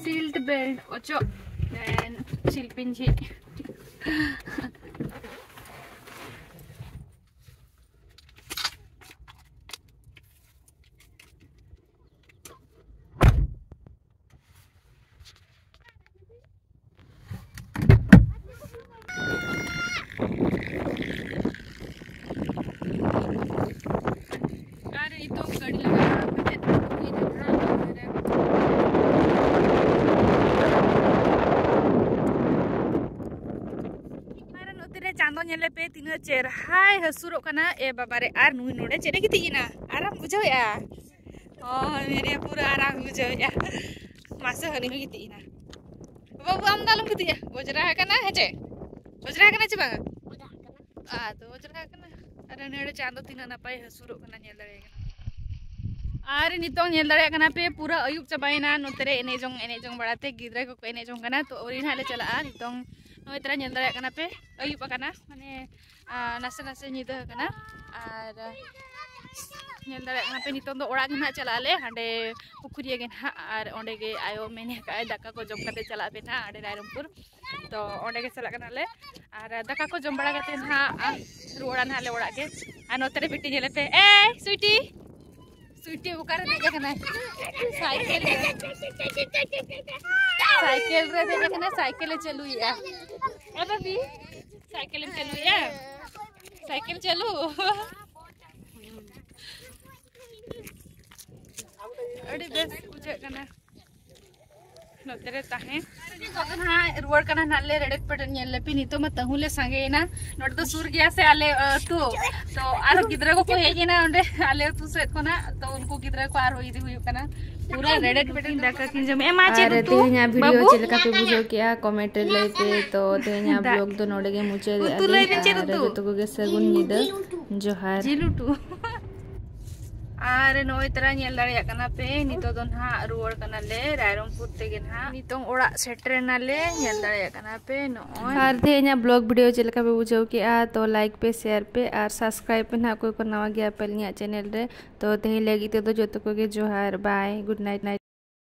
ᱥᱤᱞᱴ ᱵᱮᱞᱴ ᱚᱪᱚᱜ, ᱮᱱ ᱥᱤᱞᱯᱤᱧ ᱡᱷᱤᱡ᱾ ᱟᱨ ᱱᱤᱛᱚᱜ ᱜᱟᱹᱰᱤ ᱞᱟᱜᱟ ᱠᱟᱛᱮ ᱤᱧ ᱦᱟᱸᱜ ᱱᱚᱛᱮ ᱨᱮ᱾ ᱟᱨ ᱱᱚᱛᱮ ᱨᱮ ᱪᱟᱸᱫᱚ ᱧᱮᱞᱮ ᱯᱮ, ᱛᱤᱱᱟᱹᱜ ᱪᱮᱨᱦᱟᱭ ᱦᱟᱹᱥᱩᱨᱚᱜ ᱠᱟᱱᱟ᱾ ᱮ ᱵᱟᱵᱟ ᱨᱮ, ᱟᱨ ᱱᱩᱭ ᱱᱚᱰᱮ ᱪᱮᱫ ᱮ ᱜᱤᱛᱤᱡ ᱮᱱᱟ? ᱟᱨᱟᱢ ᱵᱩᱡᱷᱟᱹᱣᱮᱫᱼᱟ? ᱦᱳᱭ, ᱢᱮᱨᱮ ᱯᱩᱨᱟᱹ ᱟᱨᱟᱢ ᱵᱩᱡᱷᱟᱹᱣᱮᱫᱼᱟ᱾ ᱢᱟᱥᱮ, ᱦᱟᱹᱱᱤ ᱦᱚᱸ ᱜᱤᱛᱤᱡ ᱮᱱᱟ᱾ ᱵᱟᱹᱵᱩ, ᱟᱢ ᱫᱚ ᱟᱞᱚᱢ ᱜᱤᱛᱤᱡᱼᱟ, ᱚᱡᱽᱨᱟ ᱟᱠᱟᱱᱟ, ᱦᱮᱸ ᱪᱮ? ᱚᱡᱽᱨᱟ ᱟᱠᱟᱱᱟ ᱪᱮ ᱵᱟᱝᱟ? ᱟᱫᱚ ᱚᱡᱽᱨᱟ ᱟᱠᱟᱱᱟ᱾ ᱟᱨ ᱱᱚᱰᱮ ᱪᱟᱸᱫᱚ ᱛᱤᱱᱟᱹᱜ ᱱᱟᱯᱟᱭ ᱦᱟᱹᱥᱩᱨᱚᱜ ᱠᱟᱱᱟ, ᱧᱮᱞ ᱫᱟᱲᱮᱭᱟᱜ ᱠᱟᱱᱟ᱾ ᱟᱨ ᱱᱤᱛᱚᱝ ᱧᱮᱞ ᱫᱟᱲᱮᱭᱟᱜ ᱠᱟᱱᱟ ᱯᱮ, ᱯᱩᱨᱟᱹ ᱟᱹᱭᱩᱵ ᱪᱟᱵᱟᱭᱮᱱᱟ᱾ ᱱᱚᱛᱮ ᱨᱮ ᱮᱱᱮᱡ ᱡᱚᱝ, ᱮᱱᱮᱡ ᱡᱚᱝ ᱵᱟᱲᱟᱛᱮ ᱜᱤᱫᱽᱨᱟᱹ ᱠᱚᱠᱚ ᱮᱱᱮᱡ ᱡᱚᱝ ᱠᱟᱱᱟ᱾ ᱛᱚ, ᱟᱹᱣᱨᱤ ᱱᱟᱦᱟᱜ ᱞᱮ ᱪᱟᱞᱟᱜᱼᱟ᱾ ᱱᱤᱛᱚᱝ ᱱᱚᱜᱼᱚᱭ ᱛᱚᱨᱟ ᱧᱮᱞ ᱫᱟᱲᱮᱭᱟᱜ ᱠᱟᱱᱟ ᱯᱮ, ᱟᱹᱭᱩᱵ ᱟᱠᱟᱱᱟ, ᱢᱟᱱᱮ, ᱟᱨ ᱱᱟᱥᱮ ᱱᱟᱥᱮ ᱧᱤᱫᱟᱹ ᱟᱠᱟᱱᱟ᱾ ᱟᱨ ᱧᱮᱞ ᱫᱟᱲᱮᱭᱟᱜ ᱠᱟᱱᱟ ᱯᱮ, ᱱᱤᱛᱚᱝ ᱫᱚ ᱚᱲᱟᱜ ᱜᱮ ᱱᱟᱦᱟᱜ ᱪᱟᱞᱟᱜ ᱟᱞᱮ, ᱦᱟᱸᱰᱮ ᱯᱩᱠᱷᱩᱨᱤᱭᱟᱹ ᱜᱮ ᱱᱟᱦᱟᱜ᱾ ᱟᱨ ᱚᱸᱰᱮ ᱜᱮ ᱟᱭᱳ ᱢᱮᱱ ᱟᱠᱟᱫ ᱟᱭ, ᱫᱟᱠᱟ ᱠᱚ ᱡᱚᱢ ᱠᱟᱛᱮ ᱪᱟᱞᱟᱜ ᱯᱮ ᱱᱟᱦᱟᱜ ᱚᱸᱰᱮ ᱨᱟᱭᱨᱚᱝᱯᱩᱨ᱾ ᱛᱚ ᱚᱸᱰᱮ ᱜᱮ ᱪᱟᱞᱟᱜ ᱠᱟᱱᱟᱞᱮ᱾ ᱟᱨ ᱫᱟᱠᱟ ᱠᱚ ᱡᱚᱢ ᱵᱟᱲᱟ ᱠᱟᱛᱮ ᱱᱟᱦᱟᱜ, ᱟᱨ ᱨᱩᱣᱟᱹᱲᱟ ᱱᱟᱦᱟᱜ ᱞᱮ ᱚᱲᱟᱜ ᱜᱮ᱾ ᱟᱨ ᱱᱚᱛᱮ ᱨᱮ ᱵᱤᱴᱤ ᱧᱮᱞᱮ ᱯᱮ, ᱮᱭ ᱥᱩᱭᱴᱤ, ᱥᱩᱭᱴᱤ ᱚᱠᱟᱨᱮ ᱫᱮᱡ ᱟᱠᱟᱱᱟᱭ? ᱥᱟᱭᱠᱮᱞ ᱨᱮ, ᱥᱟᱭᱠᱮᱞ ᱨᱮ ᱫᱮᱡ ᱟᱠᱟᱱᱟᱭ, ᱥᱟᱭᱠᱮᱞ ᱮ ᱪᱟᱹᱞᱩᱭᱮᱫᱼᱟ᱾ ᱮ ᱵᱟᱹᱵᱤ, ᱥᱟᱭᱠᱮᱞ ᱮᱢ ᱪᱟᱹᱞᱩᱭᱮᱫᱼᱟ? ᱥᱟᱭᱠᱮᱞ ᱪᱟᱹᱞᱩ᱾ ᱟᱹᱰᱤ ᱵᱮᱥ ᱵᱩᱡᱷᱟᱹᱜ ᱠᱟᱱᱟ ᱱᱚᱛᱮ ᱨᱮ ᱛᱟᱦᱮᱸ᱾ ᱱᱤᱛᱚᱜ ᱫᱚ ᱱᱟᱦᱟᱜ ᱨᱩᱣᱟᱹᱲ ᱠᱟᱱᱟ ᱱᱟᱦᱟᱜ ᱞᱮ ᱨᱮᱰᱮᱫ ᱯᱮᱰᱮᱫ, ᱧᱮᱞ ᱞᱮᱯᱮ᱾ ᱱᱤᱛᱚᱜ ᱢᱟ ᱛᱟᱹᱦᱩ ᱞᱮ ᱥᱟᱸᱜᱮᱭᱮᱱᱟ᱾ ᱱᱚᱰᱮ ᱫᱚ ᱥᱩᱨ ᱜᱮᱭᱟ ᱥᱮ ᱟᱞᱮ, ᱟᱹᱛᱩ᱾ ᱛᱚ ᱟᱨᱦᱚᱸ ᱜᱤᱫᱽᱨᱟᱹ ᱠᱚᱠᱚ ᱦᱮᱡ ᱮᱱᱟ ᱚᱸᱰᱮ ᱟᱞᱮ ᱟᱹᱛᱩ ᱥᱮᱫ ᱠᱷᱚᱱᱟᱜ᱾ ᱛᱚ ᱩᱱᱠᱩ ᱜᱤᱫᱽᱨᱟᱹ ᱠᱚ ᱟᱨᱦᱚᱸ ᱤᱫᱤ ᱦᱩᱭᱩᱜ ᱠᱟᱱᱟ᱾ ᱯᱩᱨᱟᱹ ᱨᱮᱰᱮᱫ ᱯᱮᱰᱮᱫ ᱫᱟᱠᱟ ᱠᱤᱱ ᱡᱚᱢᱮᱜᱼᱟ᱾ ᱢᱟ, ᱪᱮᱫ ᱟᱨ ᱩᱛᱩ, ᱛᱮᱦᱮᱧᱟᱜ ᱵᱷᱤᱰᱤᱭᱳ ᱵᱟᱹᱵᱩ? ᱪᱮᱫ ᱞᱮᱠᱟ ᱯᱮ ᱵᱩᱡᱷᱟᱹᱣ ᱠᱮᱜᱼᱟ, ᱠᱚᱢᱮᱱᱴ ᱨᱮ ᱞᱟᱹᱭ ᱯᱮ᱾ ᱛᱚ ᱛᱮᱦᱮᱧᱟᱜ ᱫᱟᱜ᱾ ᱵᱞᱚᱜ ᱫᱚ ᱱᱚᱰᱮ ᱜᱮ ᱢᱩᱪᱟᱹᱫ ᱩᱛᱩ ᱮᱫᱼᱟ ᱞᱟᱹᱭ ᱞᱮ᱾ ᱵᱤᱱ, ᱪᱮᱫ ᱟᱨ ᱩᱛᱩ? ᱡᱚᱛᱚ ᱠᱚᱜᱮ ᱥᱟᱹᱜᱩᱱ ᱧᱤᱫᱟᱹ᱾ ᱡᱚᱦᱟᱨ᱾ ᱡᱤᱞ ᱩᱛᱩ᱾ ᱟᱨ ᱱᱚᱜᱼᱚᱭ ᱛᱟᱨᱟ ᱧᱮᱞ ᱫᱟᱲᱮᱭᱟᱜ ᱠᱟᱱᱟ ᱯᱮ, ᱱᱤᱛᱚᱜ ᱫᱚ ᱱᱟᱦᱟᱜ ᱨᱩᱣᱟᱹᱲ ᱠᱟᱱᱟᱞᱮ ᱨᱟᱭᱨᱚᱝᱯᱩᱨ ᱛᱮᱜᱮ ᱱᱟᱦᱟᱜ᱾ ᱱᱤᱛᱚᱝ ᱚᱲᱟᱜ ᱥᱮᱴᱮᱨᱮᱱᱟᱞᱮ, ᱧᱮᱞ ᱫᱟᱲᱮᱭᱟᱜ ᱠᱟᱱᱟ ᱯᱮ ᱱᱚᱜᱼᱚᱭ᱾ ᱟᱨ ᱛᱮᱦᱮᱧᱟᱜ ᱵᱞᱚᱜ ᱵᱷᱤᱰᱤᱭᱳ ᱪᱮᱫ ᱞᱮᱠᱟ ᱯᱮ ᱵᱩᱡᱷᱟᱹᱣ ᱠᱮᱜᱼᱟ? ᱛᱚ ᱞᱟᱭᱤᱠ ᱯᱮ, ᱥᱮᱭᱟᱨ ᱯᱮ ᱟᱨ ᱥᱟᱵᱥᱠᱨᱟᱭᱤᱵ ᱯᱮ ᱱᱟᱦᱟᱜ, ᱚᱠᱚᱭ ᱠᱚ ᱱᱟᱣᱟ ᱜᱮᱭᱟ ᱯᱮ ᱟᱹᱞᱤᱧᱟᱜ ᱪᱮᱱᱮᱞ ᱨᱮ᱾ ᱛᱚ ᱛᱮᱦᱮᱧ ᱞᱟᱹᱜᱤᱫ ᱛᱮᱫᱚ ᱡᱚᱛᱚ ᱠᱚᱜᱮ ᱡᱚᱦᱟᱨ, ᱵᱟᱭ, ᱜᱩᱰ ᱱᱟᱭᱤᱴ, ᱱᱟᱭᱤᱴ᱾